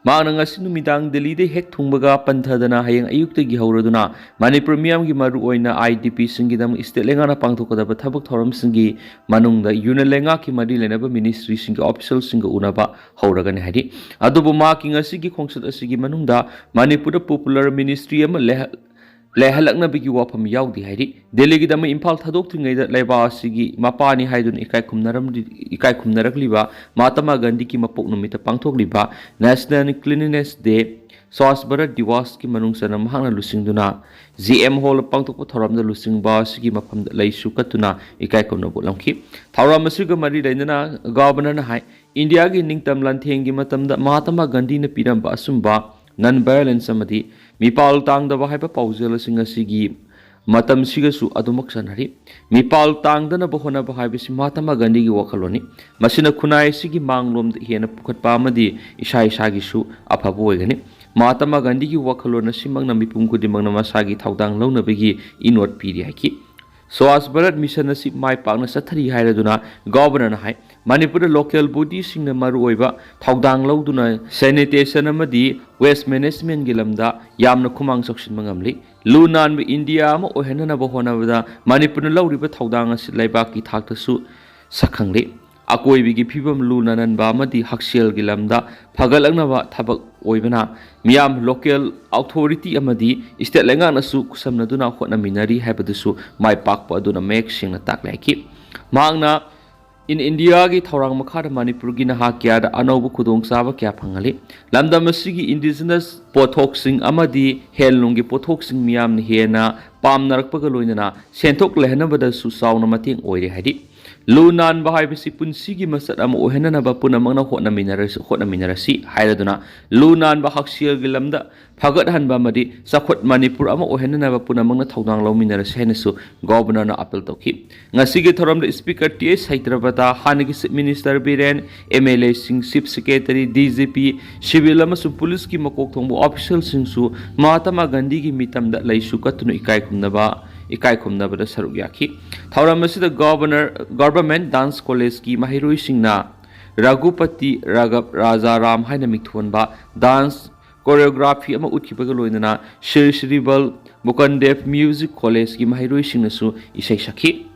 ꯃꯍꯥꯛꯅ ꯉꯁꯤ ꯅꯨꯃꯤꯗꯥꯡ ꯗꯦꯜꯂꯤꯗ ꯍꯦꯛ ꯊꯨꯡꯕꯒ ꯄꯟꯊꯗꯅ ꯍꯌꯦꯡ ꯑꯌꯨꯛꯇꯒꯤ ꯍꯧꯔꯗꯨꯅ ꯃꯅꯤꯄꯨꯔ ꯃꯤꯌꯥꯝꯒꯤ ꯃꯔꯨꯑꯣꯏꯅ IDPꯁꯤꯡꯒꯤꯗꯃꯛ state ꯂꯩꯉꯥꯛꯅ ꯄꯥꯡꯊꯣꯛꯀꯗꯕ ꯊꯕꯛ ꯊꯧꯔꯝꯁꯤꯡꯒꯤ ꯃꯅꯨꯡꯗ union ꯂꯩꯉꯥꯛꯀꯤ ꯃꯔꯤ ꯂꯩꯅꯕ ministryꯁꯤꯡꯒꯤ officialꯁꯤꯡꯒ ꯎꯅꯕ ꯍꯧꯔꯒꯅꯤ ꯍꯥꯏꯔꯤ꯫ ꯑꯗꯨꯕꯨ ꯃꯍꯥꯛꯀꯤ ꯉꯁꯤꯒꯤ ꯈꯣꯡꯆꯠ ꯑꯁꯤꯒꯤ ꯃꯅꯨꯡꯗ ꯃꯅꯤꯄꯨꯔꯗ popular ministry ꯑꯃ ꯂꯩꯍ-, ꯂꯩꯍꯜꯂꯛꯅꯕꯒꯤ ꯋꯥꯐꯝ ꯌꯥꯎꯗꯦ ꯍꯥꯏꯔꯤ꯫ ꯗꯦꯜꯂꯤꯒꯤꯗꯃꯛ ꯏꯝꯐꯥꯜ ꯊꯥꯗꯣꯛꯇ꯭ꯔꯤꯉꯩꯗ ꯂꯩꯕꯥꯛ ꯑꯁꯤꯒꯤ ꯃꯄꯥꯅꯤ ꯍꯥꯏꯗꯨꯅ ꯏꯀꯥꯏ ꯈꯨꯝꯅꯔꯝꯂꯤ-, ꯏꯀꯥꯏ ꯈꯨꯝꯅꯔꯛꯂꯤꯕ ꯃꯍꯥꯇꯃꯥ ꯒꯥꯟꯙꯤꯒꯤ ꯃꯄꯣꯛ ꯅꯨꯃꯤꯠꯇ ꯄꯥꯡꯊꯣꯛꯂꯤꯕ National Cleanliness Day, Swachh Bharat Divasꯀꯤ ꯃꯅꯨꯡ ꯆꯟꯅ ꯃꯍꯥꯛꯅ ꯂꯨꯆꯤꯡꯗꯨꯅ GM Hall ꯄꯥꯡꯊꯣꯛꯄ ꯊꯧꯔꯝꯗ ꯂꯨꯆꯤꯡꯕ ꯑꯁꯤꯒꯤ ꯃꯐꯝꯗ ꯂꯩꯁꯨ ꯀꯠꯇꯨꯅ ꯏꯀꯥꯏ ꯈꯨꯝꯅꯕ ꯎꯠꯂꯝꯈꯤ꯫ ꯊꯧꯔꯝ ꯑꯁꯤꯒ ꯃꯔꯤ ꯂꯩꯅꯅ Governorꯅ ꯍꯥꯏ, ꯏꯟꯗꯤꯌꯥꯒꯤ ꯅꯤꯡꯇꯝ ꯂꯥꯟꯊꯦꯡꯒꯤ ꯃꯇꯝꯗ ꯃꯍꯥꯇꯃꯥ ꯒꯥꯟꯙꯤꯅ ꯄꯤꯔꯝꯕ ꯑꯆꯨꯝꯕ non-violence ꯑꯃꯗꯤ ꯃꯤꯄꯥꯜ ꯇꯥꯡꯗꯕ ꯍꯥꯏꯕ ꯄꯥꯎꯖꯦꯜꯁꯤꯡ ꯑꯁꯤꯒꯤ ꯃꯇꯝꯁꯤꯒꯁꯨ ꯑꯗꯨꯃꯛ ꯆꯥꯟꯅꯔꯤ꯫ ꯃꯤꯄꯥꯜ ꯇꯥꯡꯗꯅꯕ ꯍꯣꯠꯅꯕ ꯍꯥꯏꯕꯁꯤ ꯃꯍꯥꯇꯃꯥ ꯒꯥꯟꯙꯤꯒꯤ ꯋꯥꯈꯜꯂꯣꯟꯅꯤ꯫ ꯃꯁꯤꯅ ꯈꯨꯟꯅꯥꯏ ꯑꯁꯤꯒꯤ ꯃꯥꯡꯂꯣꯝꯗ ꯍꯦꯟꯅ ꯄꯨꯈꯠꯄ ꯑꯃꯗꯤ ꯏꯁꯥ ꯏꯁꯥꯒꯤꯁꯨ ꯑꯐꯕ ꯑꯣꯏꯒꯅꯤ꯫ ꯃꯍꯥꯇꯃꯥ ꯒꯥꯟꯙꯤꯒꯤ ꯋꯥꯈꯜꯂꯣꯟ ꯑꯁꯤꯃꯛꯅ ꯃꯤꯄꯨꯝ ꯈꯨꯗꯤꯡꯃꯛꯅ ꯃꯁꯥꯒꯤ ꯊꯧꯗꯥꯡ ꯂꯧꯅꯕꯒꯤ ꯏꯅꯣꯠ ꯄꯤꯔꯤ ꯍꯥꯏꯈꯤ꯫ Swachh Bharat Mission ꯑꯁꯤ ꯃꯥꯏ ꯄꯥꯛꯅ ꯆꯠꯊꯔꯤ ꯍꯥꯏꯔꯗꯨꯅ Governorꯅ ꯍꯥꯏ, ꯃꯅꯤꯄꯨꯔꯗ local bodyꯁꯤꯡꯅ ꯃꯔꯨꯑꯣꯏꯕ ꯊꯧꯗꯥꯡ ꯂꯧꯗꯨꯅ sanitation ꯑꯃꯗꯤ waste managementꯀꯤ ꯂꯝꯗ ꯌꯥꯝꯅ ꯈꯨꯃꯥꯡ ꯆꯥꯎꯁꯤꯟꯕ ꯉꯝꯂꯤ꯫ ꯂꯨ ꯅꯥꯟꯕ ꯏꯟꯗꯤꯌꯥ ꯑꯃ ꯑꯣꯏꯍꯟꯅꯅꯕ ꯍꯣꯠꯅꯕꯗ ꯃꯅꯤꯄꯨꯔꯅ ꯂꯧꯔꯤꯕ ꯊꯧꯗꯥꯡ ꯑꯁꯤ ꯂꯩꯕꯥꯛꯀꯤ ꯊꯥꯛꯇꯁꯨ ꯁꯛꯈꯪꯂꯤ꯫ ꯑꯀꯣꯏꯕꯒꯤ ꯐꯤꯕꯝ ꯂꯨ ꯅꯥꯟꯕ ꯑꯃꯗꯤ ꯍꯛꯁꯦꯜꯒꯤ ꯂꯝꯗ ꯐꯒꯠꯂꯛꯅꯕ ꯊꯕꯛ ꯑꯣꯏꯕꯅ ꯃꯤꯌꯥꯝ, local authority ꯑꯃꯗꯤ state ꯂꯩꯉꯥꯛꯅꯁꯨ ꯈꯨꯠꯁꯝꯅꯗꯨꯅ ꯍꯣꯠꯅꯃꯤꯟꯅꯔꯤ ꯍꯥꯏꯕꯗꯨꯁꯨ ꯃꯥꯏ ꯄꯥꯛꯄ ꯑꯗꯨꯅ ꯃꯌꯦꯛ ꯁꯦꯡꯅ ꯇꯥꯛꯂꯦ ꯍꯥꯏꯈꯤ꯫ ꯃꯍꯥꯛꯅ in Indiaꯒꯤ ꯊꯧꯔꯥꯡ ꯃꯈꯥꯗ ꯃꯅꯤꯄꯨꯔꯒꯤ ꯅꯍꯥ ꯀꯌꯥꯗ ꯑꯅꯧꯕ ꯈꯨꯗꯣꯡꯆꯥꯕ ꯀꯌꯥ ꯐꯪꯍꯜꯂꯤ꯫ ꯂꯝꯗꯝ ꯑꯁꯤꯒꯤ indigenous ꯄꯣꯠꯊꯣꯛꯁꯤꯡ ꯑꯃꯗꯤ handloomꯒꯤ ꯄꯣꯠꯊꯣꯛꯁꯤꯡ ꯃꯤꯌꯥꯝꯅ ꯍꯦꯟꯅ ꯄꯥꯝꯅꯔꯛꯄꯒ ꯂꯣꯏꯅꯅ ꯁꯦꯟꯊꯣꯛ ꯂꯩꯍꯟꯅꯕꯗꯁꯨ ꯆꯥꯎꯅ ꯃꯇꯦꯡ ꯑꯣꯏꯔꯦ ꯍꯥꯏꯔꯤ꯫ ꯂꯨ ꯅꯥꯟꯕ ꯍꯥꯏꯕꯁꯤ ꯄꯨꯟꯁꯤꯒꯤ ꯃꯆꯠ ꯑꯃ ꯑꯣꯏꯍꯟꯅꯅꯕ ꯄꯨꯝꯅꯃꯛꯅ ꯍꯣꯠꯅꯃꯤꯟꯅꯔꯁꯤ, ꯍꯣꯠꯅꯃꯤꯟꯅꯔꯁꯤ ꯍꯥꯏꯔꯗꯨꯅ ꯂꯨ ꯅꯥꯟꯕ ꯍꯛꯁꯦꯜꯒꯤ ꯂꯝꯗ ꯐꯒꯠꯍꯟꯕ ꯑꯃꯗꯤ ꯆꯥꯎꯈꯠ ꯃꯅꯤꯄꯨꯔ ꯑꯃ ꯑꯣꯏꯍꯟꯅꯅꯕ ꯄꯨꯝꯅꯃꯛꯅ ꯊꯧꯗꯥꯡ ꯂꯧꯃꯤꯟꯅꯔꯁꯤ ꯍꯥꯏꯅꯁꯨ Governorꯅ appeal ꯇꯧꯈꯤ꯫ ꯉꯁꯤꯒꯤ ꯊꯧꯔꯝꯗ Speaker T H ꯁꯇ꯭ꯌꯕ꯭ꯔꯇ, ꯍꯥꯟꯅꯒꯤ Chief Minister Biren, MLAꯁꯤꯡ, Chief Secretary, DGP, civil ꯑꯃꯁꯨꯡ ꯄꯨꯂꯤꯁꯀꯤ ꯃꯀꯣꯛ ꯊꯣꯡꯕ officialꯁꯤꯡꯁꯨ ꯃꯍꯥꯇꯃꯥ ꯒꯥꯟꯙꯤꯒꯤ ꯃꯤꯇꯝꯗ ꯂꯩꯁꯨ ꯀꯠꯇꯨꯅ ꯏꯀꯥꯏ ꯈꯨꯝꯅꯕ, ꯏꯀꯥꯏ ꯈꯨꯝꯅꯕꯗ ꯁꯔꯨꯛ ꯌꯥꯈꯤ꯫ ꯊꯧꯔꯝ ꯑꯁꯤꯗ Governor, Government Dance Collegeꯀꯤ ꯃꯍꯩꯔꯣꯏꯁꯤꯡꯅ ꯔꯘꯨꯄꯇꯤ ꯔꯥꯘꯕ ꯔꯥꯖꯥꯔꯥꯝ ꯍꯥꯏꯅ ꯃꯤꯡꯊꯣꯟꯕ dance choreography ꯑꯃ ꯎꯠꯈꯤꯕꯒ ꯂꯣꯏꯅꯅ ꯁ꯭ꯔꯤ ꯁ꯭ꯔꯤ ꯕꯜ ꯃꯨꯀꯟꯗꯦꯕ Music Collegeꯀꯤ ꯃꯍꯩꯔꯣꯏꯁꯤꯡꯅꯁꯨ ꯏꯁꯩ ꯁꯛꯈꯤ꯫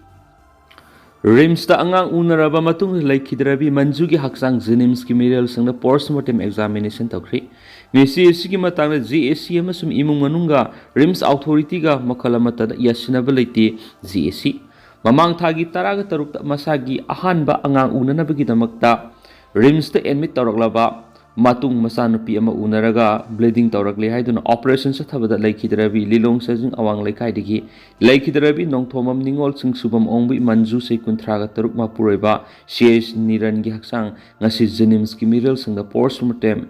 ꯔꯤꯝꯁꯇ ꯑꯉꯥꯡ ꯎꯅꯔꯕ ꯃꯇꯨꯡꯗ ꯂꯩꯈꯤꯗ꯭ꯔꯕꯤ ꯃꯟꯖꯨꯒꯤ ꯍꯛꯆꯥꯡ JNIMSꯀꯤ ꯃꯤꯔꯦꯜꯁꯪꯗ post mortem examination ꯇꯧꯈ꯭ꯔꯤ꯫ ꯃꯤꯁꯤ ꯑꯁꯤꯒꯤ ꯃꯇꯥꯡꯗ JAC ꯑꯃꯁꯨꯡ ꯏꯃꯨꯡ ꯃꯅꯨꯡꯒ ꯔꯤꯝꯁ ꯑꯣꯊꯣꯔꯤꯇꯤꯒ ꯃꯈꯜ ꯑꯃꯠꯇꯗ ꯌꯥꯁꯤꯟꯅꯕ ꯂꯩꯇꯦ꯫ JAC ꯃꯃꯥꯡ ꯊꯥꯒꯤ ꯇꯔꯥꯒ ꯇꯔꯨꯛꯇ ꯃꯁꯥꯒꯤ ꯑꯍꯥꯟꯕ ꯑꯉꯥꯡ ꯎꯅꯅꯕꯒꯤꯗꯃꯛꯇ ꯔꯤꯝꯁꯇ ꯑꯦꯗꯃꯤꯠ ꯇꯧꯔꯛꯂꯕ ꯃꯇꯨꯡ ꯃꯆꯥꯅꯨꯄꯤ ꯑꯃ ꯎꯅꯔꯒ ꯕ꯭ꯂꯤꯗꯤꯡ ꯇꯧꯔꯛꯂꯦ ꯍꯥꯏꯗꯨꯅ ꯑꯣꯄꯔꯦꯁꯟ ꯆꯠꯊꯕꯗ ꯂꯩꯈꯤꯗ꯭ꯔꯕꯤ ꯂꯤꯂꯣꯡ ꯆꯥꯖꯤꯡ ꯑꯋꯥꯡ ꯂꯩꯀꯥꯏꯗꯒꯤ ꯂꯩꯈꯤꯗ꯭ꯔꯕꯤ ꯅꯣꯡꯊꯣꯝꯕꯝ ꯅꯤꯉꯣꯜ ꯁꯤꯡꯁꯨꯕꯝ ꯑꯣꯡꯕꯤ ꯃꯟꯖꯨ ꯆꯍꯤ ꯀꯨꯟꯊ꯭ꯔꯥꯒ ꯇꯔꯨꯛ ꯃꯄꯨꯔꯣꯏꯕ ꯁꯤ ꯑꯦꯁ ꯅꯤꯔꯟꯒꯤ ꯍꯛꯆꯥꯡ ꯉꯁꯤ JNIMSꯀꯤ ꯃꯤꯔꯦꯜꯁꯪꯗ post mortem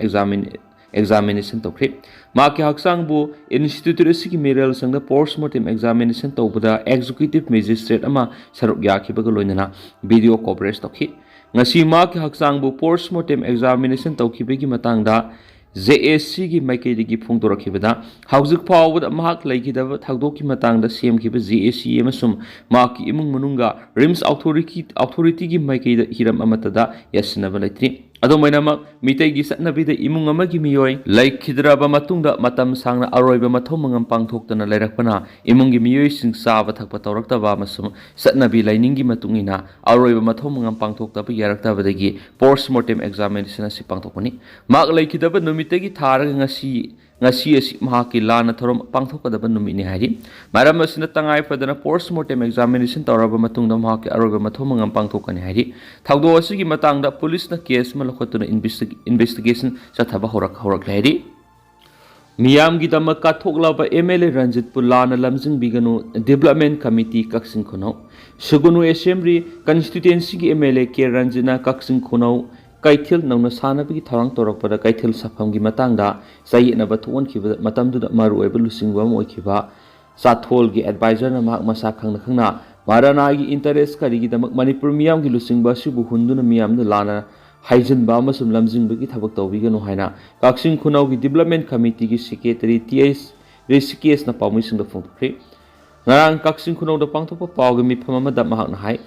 examination ꯇꯧꯈ꯭ꯔꯦ꯫ ꯃꯍꯥꯛꯀꯤ ꯍꯛꯆꯥꯡꯕꯨ ꯏꯟꯁꯇꯤꯇ꯭ꯌꯨꯠ ꯑꯁꯤꯒꯤ ꯃꯤꯔꯦꯜꯁꯪꯗ post mortem examination ꯇꯧꯕꯗ ꯑꯦꯛꯖꯤꯀ꯭ꯌꯨꯇꯤꯚ ꯃꯦꯖꯤꯁꯇ꯭ꯔꯦꯠ ꯑꯃ ꯁꯔꯨꯛ ꯌꯥꯈꯤꯕꯒ ꯂꯣꯏꯅꯅ ꯚꯤꯗꯤꯑꯣ ꯀꯣꯚꯔꯦꯖ ꯇꯧꯈꯤ꯫ ꯉꯁꯤ ꯃꯍꯥꯛꯀꯤ ꯍꯛꯆꯥꯡꯕꯨ post mortem examination ꯇꯧꯈꯤꯕꯒꯤ ꯃꯇꯥꯡꯗ JACꯒꯤ ꯃꯥꯏꯀꯩꯗꯒꯤ ꯐꯣꯡꯗꯣꯔꯛꯈꯤꯕꯗ, ꯍꯧꯖꯤꯛ ꯐꯥꯎꯕꯗ ꯃꯍꯥꯛ ꯂꯩꯈꯤꯗꯕ ꯊꯧꯗꯣꯛꯀꯤ ꯃꯇꯥꯡꯗ ꯁꯦꯝꯈꯤꯕ JAC ꯑꯃꯁꯨꯡ ꯃꯍꯥꯛꯀꯤ ꯏꯃꯨꯡ ꯃꯅꯨꯡꯒ ꯔꯤꯝꯁ ꯑꯣꯊꯣꯔꯤꯇꯤ, ꯑꯣꯊꯣꯔꯤꯇꯤꯒꯤ ꯃꯥꯏꯀꯩꯗ ꯍꯤꯔꯝ ꯑꯃꯠꯇꯗ ꯌꯥꯁꯤꯟꯅꯕ ꯂꯩꯇ꯭ꯔꯤ꯫ ꯑꯗꯨꯝ ꯑꯣꯏꯅꯃꯛ, ꯃꯤꯇꯩꯒꯤ ꯆꯠꯅꯕꯤꯗ ꯏꯃꯨꯡ ꯑꯃꯒꯤ ꯃꯤꯑꯣꯏ ꯂꯩꯈꯤꯗ꯭ꯔꯕ ꯃꯇꯨꯡꯗ ꯃꯇꯝ ꯁꯥꯡꯅ ꯑꯔꯣꯏꯕ ꯃꯊꯧ ꯃꯉꯝ ꯄꯥꯡꯊꯣꯛꯇꯅ ꯂꯩꯔꯛꯄꯅ ꯏꯃꯨꯡꯒꯤ ꯃꯤꯑꯣꯏꯁꯤꯡ ꯆꯥꯕ ꯊꯛꯄ ꯇꯧꯔꯛꯇꯕ ꯑꯃꯁꯨꯡ ꯆꯠꯅꯕꯤ ꯂꯥꯏꯅꯤꯡꯒꯤ ꯃꯇꯨꯡ ꯏꯟꯅ ꯑꯔꯣꯏꯕ ꯃꯊꯧ ꯃꯉꯝ ꯄꯥꯡꯊꯣꯛꯇꯕ ꯌꯥꯔꯛꯇꯕꯗꯒꯤ post mortem examination ꯑꯁꯤ ꯄꯥꯡꯊꯣꯛꯄꯅꯤ꯫ ꯃꯍꯥꯛ ꯂꯩꯈꯤꯗꯕ ꯅꯨꯃꯤꯠꯇꯒꯤ ꯊꯥꯔꯒ ꯉꯁꯤ, ꯉꯁꯤ ꯑꯁꯤ ꯃꯍꯥꯛꯀꯤ ꯂꯥꯟꯅ ꯊꯧꯔꯝ ꯄꯥꯡꯊꯣꯛꯀꯗꯕ ꯅꯨꯃꯤꯠꯅꯤ ꯍꯥꯏꯔꯤ꯫ ꯃꯔꯝ ꯑꯁꯤꯅ, ꯇꯉꯥꯏ ꯐꯗꯅ post mortem examination ꯇꯧꯔꯕ ꯃꯇꯨꯡꯗ ꯃꯍꯥꯛꯀꯤ ꯑꯔꯣꯏꯕ ꯃꯊꯧ ꯃꯉꯝ ꯄꯥꯡꯊꯣꯛꯀꯅꯤ ꯍꯥꯏꯔꯤ꯫ ꯊꯧꯗꯣꯛ ꯑꯁꯤꯒꯤ ꯃꯇꯥꯡꯗ ꯄꯨꯂꯤꯁꯅ ꯀꯦꯁ ꯑꯃ ꯂꯧꯈꯠꯇꯨꯅ ꯏꯟꯚꯦꯁꯇꯤꯒꯦꯁꯟ ꯆꯠꯊꯕ ꯍꯧꯔꯛ-, ꯍꯧꯔꯛꯂꯦ ꯍꯥꯏꯔꯤ꯫ ꯃꯤꯌꯥꯝꯒꯤꯗꯃꯛ ꯀꯠꯊꯣꯛꯂꯕ MLA ꯔꯟꯖꯤꯠꯄꯨ ꯂꯥꯟꯅ ꯂꯝꯖꯤꯡꯕꯤꯒꯅꯨ, Development Committee ꯀꯛꯆꯤꯡ ꯈꯨꯅꯧ꯫ ꯁꯨꯒꯨꯅꯨ ꯑꯦꯁꯦꯝꯕ꯭ꯂꯤ ꯀꯟꯁꯇꯤꯇ꯭ꯌꯨꯑꯦꯟꯁꯤꯒꯤ MLA ꯀꯦ ꯔꯟꯖꯤꯠꯅ ꯀꯛꯆꯤꯡ ꯈꯨꯅꯧ ꯀꯩꯊꯦꯜ ꯅꯧꯅ ꯁꯥꯅꯕꯒꯤ ꯊꯧꯔꯥꯡ ꯇꯧꯔꯛꯄꯗ ꯀꯩꯊꯦꯜ ꯁꯥꯐꯝꯒꯤ ꯃꯇꯥꯡꯗ ꯆꯌꯦꯠꯅꯕ ꯊꯣꯛꯍꯟꯈꯤꯕ ꯃꯇꯝꯗꯨꯗ ꯃꯔꯨꯑꯣꯏꯕ ꯂꯨꯆꯤꯡꯕ ꯑꯃ ꯑꯣꯏꯈꯤꯕ ꯆꯥꯊꯣꯜꯒꯤ ꯑꯦꯗꯚꯥꯏꯖꯔꯅ ꯃꯍꯥꯛ ꯃꯁꯥ ꯈꯪꯅ ꯈꯪꯅ ꯃꯔꯥꯅꯥꯒꯤ ꯏꯟꯇꯔꯦꯁ ꯀꯔꯤꯒꯤꯗꯃꯛ ꯃꯅꯤꯄꯨꯔ ꯃꯤꯌꯥꯝꯒꯤ ꯂꯨꯆꯤꯡꯕ ꯑꯁꯤꯕꯨ ꯍꯨꯟꯗꯨꯅ ꯃꯤꯌꯥꯝꯗ ꯂꯥꯟꯅ ꯍꯥꯏꯖꯤꯟꯕ ꯑꯃꯁꯨꯡ ꯂꯝꯖꯤꯡꯕꯒꯤ ꯊꯕꯛ ꯇꯧꯕꯤꯒꯅꯨ ꯍꯥꯏꯅ ꯀꯛꯆꯤꯡ ꯈꯨꯅꯧꯒꯤ Development Committeeꯒꯤ Secretary ꯇꯤ ꯑꯩꯆ ꯔꯤꯁꯤꯀꯦꯁꯅ ꯄꯥꯎꯃꯤꯁꯤꯡꯗ ꯐꯣꯡꯗꯣꯛꯈ꯭ꯔꯦ꯫ ꯉꯔꯥꯡ ꯀꯛꯆꯤꯡ ꯈꯨꯅꯧꯗ ꯄꯥꯡꯊꯣꯛꯄ ꯄꯥꯎꯒꯤ ꯃꯤꯐꯝ ꯑꯃꯗ ꯃꯍꯥꯛꯅ ꯍꯥꯏ,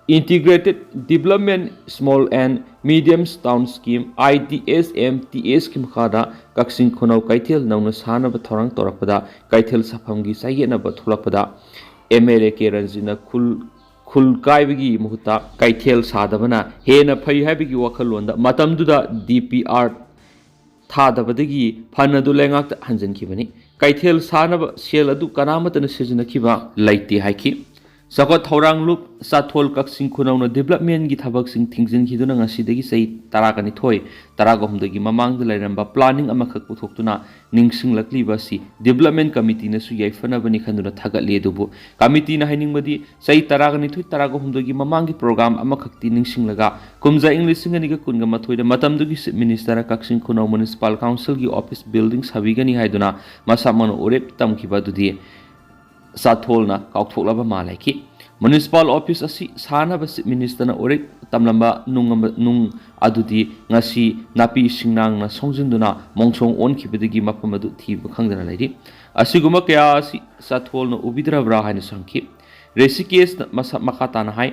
Integrated Development Small and Medium Town Scheme, I D S M T S ꯀꯤ ꯃꯈꯥꯗ ꯀꯛꯆꯤꯡ ꯈꯨꯅꯧ ꯀꯩꯊꯦꯜ ꯅꯧꯅ ꯁꯥꯅꯕ ꯊꯧꯔꯥꯡ ꯇꯧꯔꯛꯄꯗ ꯀꯩꯊꯦꯜ ꯁꯥꯐꯝꯒꯤ ꯆꯌꯦꯠꯅꯕ ꯊꯣꯛꯂꯛꯄꯗ M L A K ꯔꯟꯖꯤꯠꯅ ꯈꯨꯜ ꯈꯨꯜ ꯀꯥꯏꯕꯒꯤ ꯃꯍꯨꯠꯇ ꯀꯩꯊꯦꯜ ꯁꯥꯗꯕꯅ ꯍꯦꯟꯅ ꯐꯩ ꯍꯥꯏꯕꯒꯤ ꯋꯥꯈꯜꯂꯣꯟꯗ ꯃꯇꯝꯗꯨꯗ D P R ꯊꯥꯗꯕꯗꯒꯤ ꯐꯟ ꯑꯗꯨ ꯂꯩꯉꯥꯛꯇ ꯍꯟꯖꯤꯟꯈꯤꯕꯅꯤ꯫ ꯀꯩꯊꯦꯜ ꯁꯥꯅꯕ ꯁꯦꯜ ꯑꯗꯨ ꯀꯅꯥꯃꯠꯇꯅ ꯁꯤꯖꯤꯟꯅꯈꯤꯕ ꯂꯩꯇꯦ ꯍꯥꯏꯈꯤ꯫ ꯆꯥꯎꯈꯠ ꯊꯧꯔꯥꯡ ꯂꯨꯞ ꯆꯥꯊꯣꯜ ꯀꯛꯆꯤꯡ ꯈꯨꯅꯧꯅ developmentꯀꯤ ꯊꯕꯛꯁꯤꯡ ꯊꯤꯡꯖꯤꯟꯈꯤꯗꯨꯅ ꯉꯁꯤꯗꯒꯤ ꯆꯍꯤ ꯇꯔꯥꯒ ꯅꯤꯊꯣꯏ, ꯇꯔꯥꯒ ꯑꯍꯨꯝꯗꯒꯤ ꯃꯃꯥꯡꯗ ꯂꯩꯔꯝꯕ planning ꯑꯃꯈꯛ ꯄꯨꯊꯣꯛꯇꯨꯅ ꯅꯤꯡꯁꯤꯡꯂꯛꯂꯤꯕ ꯑꯁꯤ development committeeꯅꯁꯨ ꯌꯥꯏꯐꯅꯕꯅꯤ ꯈꯟꯗꯨꯅ ꯊꯥꯒꯠꯂꯤ꯫ ꯑꯗꯨꯕꯨ committeeꯅ ꯍꯥꯏꯅꯤꯡꯕꯗꯤ ꯆꯍꯤ ꯇꯔꯥꯒ ꯅꯤꯊꯣꯏ, ꯇꯔꯥꯒ ꯑꯍꯨꯝꯗꯒꯤ ꯃꯃꯥꯡꯒꯤ program ꯑꯃꯈꯛꯇꯤ ꯅꯤꯡꯁꯤꯡꯂꯒ ꯀꯨꯝꯖꯥ ꯏꯪ ꯂꯤꯁꯤꯡ ꯑꯅꯤꯒ ꯀꯨꯟꯒ ꯃꯥꯊꯣꯏꯗ ꯃꯇꯝꯗꯨꯒꯤ Chief Ministerꯅ ꯀꯛꯆꯤꯡ ꯈꯨꯅꯧ Municipal Councilꯒꯤ office building ꯁꯥꯕꯤꯒꯅꯤ ꯍꯥꯏꯗꯨꯅ ꯃꯁꯥꯃꯛꯅ ꯎꯔꯦꯞ ꯇꯝꯈꯤꯕ ꯑꯗꯨꯗꯤ ꯆꯥꯊꯣꯜꯅ ꯀꯥꯎꯊꯣꯛꯂꯕ ꯃꯥꯜꯂꯦ꯫ Municipal office ꯑꯁꯤ ꯁꯥꯅꯕ Chief Ministerꯅ ꯎꯔꯦꯞ ꯇꯝꯂꯝꯕ ꯅꯨꯡ ꯑꯃ-, ꯅꯨꯡ ꯑꯗꯨꯗꯤ ꯉꯁꯤ ꯅꯥꯄꯤ ꯁꯤꯡꯅꯥꯡꯅ ꯁꯣꯡꯖꯤꯟꯗꯨꯅ ꯃꯣꯡꯁꯣꯡ ꯑꯣꯟꯈꯤꯕꯗꯒꯤ ꯃꯐꯝ ꯑꯗꯨ ꯊꯤꯕ ꯈꯪꯗꯅ ꯂꯩꯔꯤ꯫ ꯑꯁꯤꯒꯨꯝꯕ ꯀꯌꯥ ꯑꯁꯤ ꯆꯥꯊꯣꯜꯅ ꯎꯕꯤꯗ꯭ꯔꯕ꯭ꯔꯥ ꯍꯥꯏꯅꯁꯨ ꯍꯪꯈꯤ꯫ ꯔꯤꯁꯤꯀꯦꯁꯅ ꯃꯁ-, ꯃꯈꯥ ꯇꯥꯅ ꯍꯥꯏ,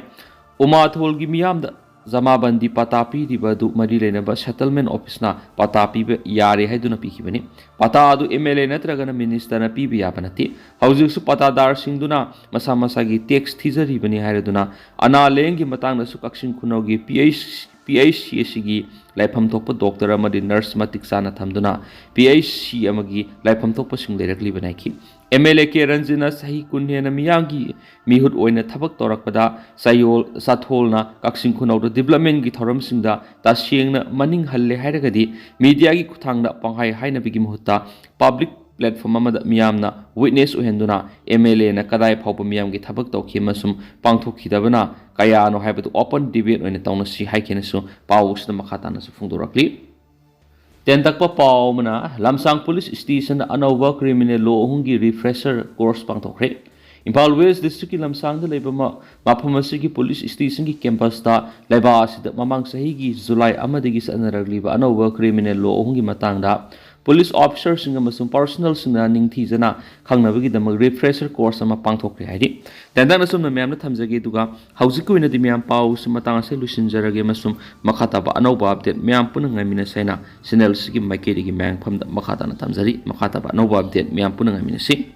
ꯎꯃꯥꯊꯣꯜꯒꯤ ꯃꯤꯌꯥꯝꯗ ꯖꯃꯥꯕꯟꯗꯤ ꯄꯇꯥ ꯄꯤꯔꯤꯕ ꯑꯗꯨ ꯃꯔꯤ ꯂꯩꯅꯕ settlement officeꯅ ꯄꯇꯥ ꯄꯤꯕ ꯌꯥꯔꯦ ꯍꯥꯏꯗꯨꯅ ꯄꯤꯈꯤꯕꯅꯤ꯫ ꯄꯇꯥ ꯑꯗꯨ M L A ꯅꯠꯇ꯭ꯔꯒꯅ ministerꯅ ꯄꯤꯕ ꯌꯥꯕ ꯅꯠꯇꯦ꯫ ꯍꯧꯖꯤꯛꯁꯨ ꯄꯇꯥꯗꯥꯔꯁꯤꯡꯗꯨꯅ ꯃꯁꯥ ꯃꯁꯥꯒꯤ tax ꯊꯤꯖꯔꯤꯕꯅꯤ ꯍꯥꯏꯔꯗꯨꯅ ꯑꯅꯥ ꯂꯥꯌꯦꯡꯒꯤ ꯃꯇꯥꯡꯗꯁꯨ ꯀꯛꯆꯤꯡ ꯈꯨꯅꯧꯒꯤ P H, P H C ꯑꯁꯤꯒꯤ ꯂꯩꯐꯝ ꯊꯣꯛꯄ doctor ꯑꯃꯗꯤ nurse ꯃꯇꯤꯛ ꯆꯥꯅ ꯊꯝꯗꯨꯅ P H C ꯑꯃꯒꯤ ꯂꯩꯐꯝ ꯊꯣꯛꯄꯁꯤꯡ ꯂꯩꯔꯛꯂꯤꯕꯅꯤ ꯍꯥꯏꯈꯤ꯫ M L A K ꯔꯟꯖꯤꯠꯅ ꯆꯍꯤ ꯀꯨꯟ ꯍꯦꯟꯅ ꯃꯤꯌꯥꯝꯒꯤ ꯃꯤꯍꯨꯠ ꯑꯣꯏꯅ ꯊꯕꯛ ꯇꯧꯔꯛꯄꯗ ꯆꯌꯣꯜ, ꯆꯥꯊꯣꯜꯅ ꯀꯛꯆꯤꯡ ꯈꯨꯅꯧꯗ developmentꯀꯤ ꯊꯧꯔꯝꯁꯤꯡꯗ ꯇꯁꯦꯡꯅ ꯃꯅꯤꯡ ꯍꯜꯂꯦ ꯍꯥꯏꯔꯒꯗꯤ mediaꯒꯤ ꯈꯨꯠꯊꯥꯡꯗ ꯄꯪꯍꯥꯏ ꯍꯥꯏꯅꯕꯒꯤ ꯃꯍꯨꯠꯇ public platform ꯑꯃꯗ ꯃꯤꯌꯥꯝꯅ witness ꯑꯣꯏꯍꯟꯗꯨꯅ M L Aꯅ ꯀꯗꯥꯏ ꯐꯥꯎꯕ ꯃꯤꯌꯥꯝꯒꯤ ꯊꯕꯛ ꯇꯧꯈꯤ ꯑꯃꯁꯨꯡ ꯄꯥꯡꯊꯣꯛꯈꯤꯗꯕꯅ ꯀꯌꯥꯅꯣ ꯍꯥꯏꯕꯗꯨ open debate ꯑꯣꯏꯅ ꯇꯧꯅꯁꯤ ꯍꯥꯏꯈꯤꯅꯁꯨ ꯄꯥꯎ ꯑꯁꯤꯗ ꯃꯈꯥ ꯇꯥꯅꯁꯨ ꯐꯣꯡꯗꯣꯔꯛꯂꯤ꯫ ꯇꯦꯟꯇꯛꯄ ꯄꯥꯎ ꯑꯃꯅ, ꯂꯝꯁꯥꯡ police stationꯗ ꯑꯅꯧꯕ criminal law ꯑꯍꯨꯝꯒꯤ refresher course ꯄꯥꯡꯊꯣꯛꯈ꯭ꯔꯦ꯫ ꯏꯝꯐꯥꯜ West Districtꯀꯤ ꯂꯝꯁꯥꯡꯗ ꯂꯩꯕ ꯃ-, ꯃꯐꯝ ꯑꯁꯤꯒꯤ police stationꯒꯤ campusꯇ ꯂꯩꯕꯥꯛ ꯑꯁꯤꯗ ꯃꯃꯥꯡ ꯆꯍꯤꯒꯤ July ꯑꯃꯗꯒꯤ ꯆꯠꯅꯔꯛꯂꯤꯕ ꯑꯅꯧꯕ criminal law ꯑꯍꯨꯝꯒꯤ ꯃꯇꯥꯡꯗ ꯄꯨꯂꯤꯁ ꯑꯣꯐꯤꯁꯥꯔꯁꯤꯡ ꯑꯃꯁꯨꯡ ꯄꯥꯔꯁꯣꯅꯦꯜꯁꯤꯡꯅ ꯅꯤꯡꯊꯤꯖꯅ ꯈꯪꯅꯕꯒꯤꯗꯃꯛ ꯔꯤꯐ꯭ꯔꯦꯁꯔ ꯀꯣꯔꯁ ꯑꯃ ꯄꯥꯡꯊꯣꯛꯈ꯭ꯔꯦ ꯍꯥꯏꯔꯤ꯫ ꯇꯦꯟꯇꯛꯅ ꯁꯨꯝꯅ ꯃꯌꯥꯝꯅ ꯊꯝꯖꯒꯦ, ꯑꯗꯨꯒ ꯍꯧꯖꯤꯛꯀꯤ ꯑꯣꯏꯅꯗꯤ ꯃꯌꯥꯝ ꯄꯥꯎꯁꯤ ꯃꯇꯥꯡ ꯑꯁꯤꯗ ꯂꯣꯏꯁꯤꯟꯖꯔꯒꯦ ꯑꯃꯁꯨꯡ ꯃꯈꯥ ꯇꯥꯕ ꯑꯅꯧꯕ ꯑꯞꯗꯦꯠ ꯃꯌꯥꯝ ꯄꯨꯟꯅ ꯉꯥꯏꯃꯤꯟꯅꯁꯦ ꯍꯥꯏꯅ ꯆꯦꯅꯦꯜꯁꯤꯒꯤ ꯃꯥꯏꯀꯩꯗꯒꯤ ꯃꯌꯥꯝꯐꯝꯗ ꯃꯈꯥ ꯇꯥꯅ ꯊꯝꯖꯔꯤ꯫ ꯃꯈꯥ ꯇꯥꯕ ꯑꯅꯧꯕ ꯑꯞꯗꯦꯠ ꯃꯌꯥꯝ ꯄꯨꯟꯅ ꯉꯥꯏꯃꯤꯟꯅꯁꯤ꯫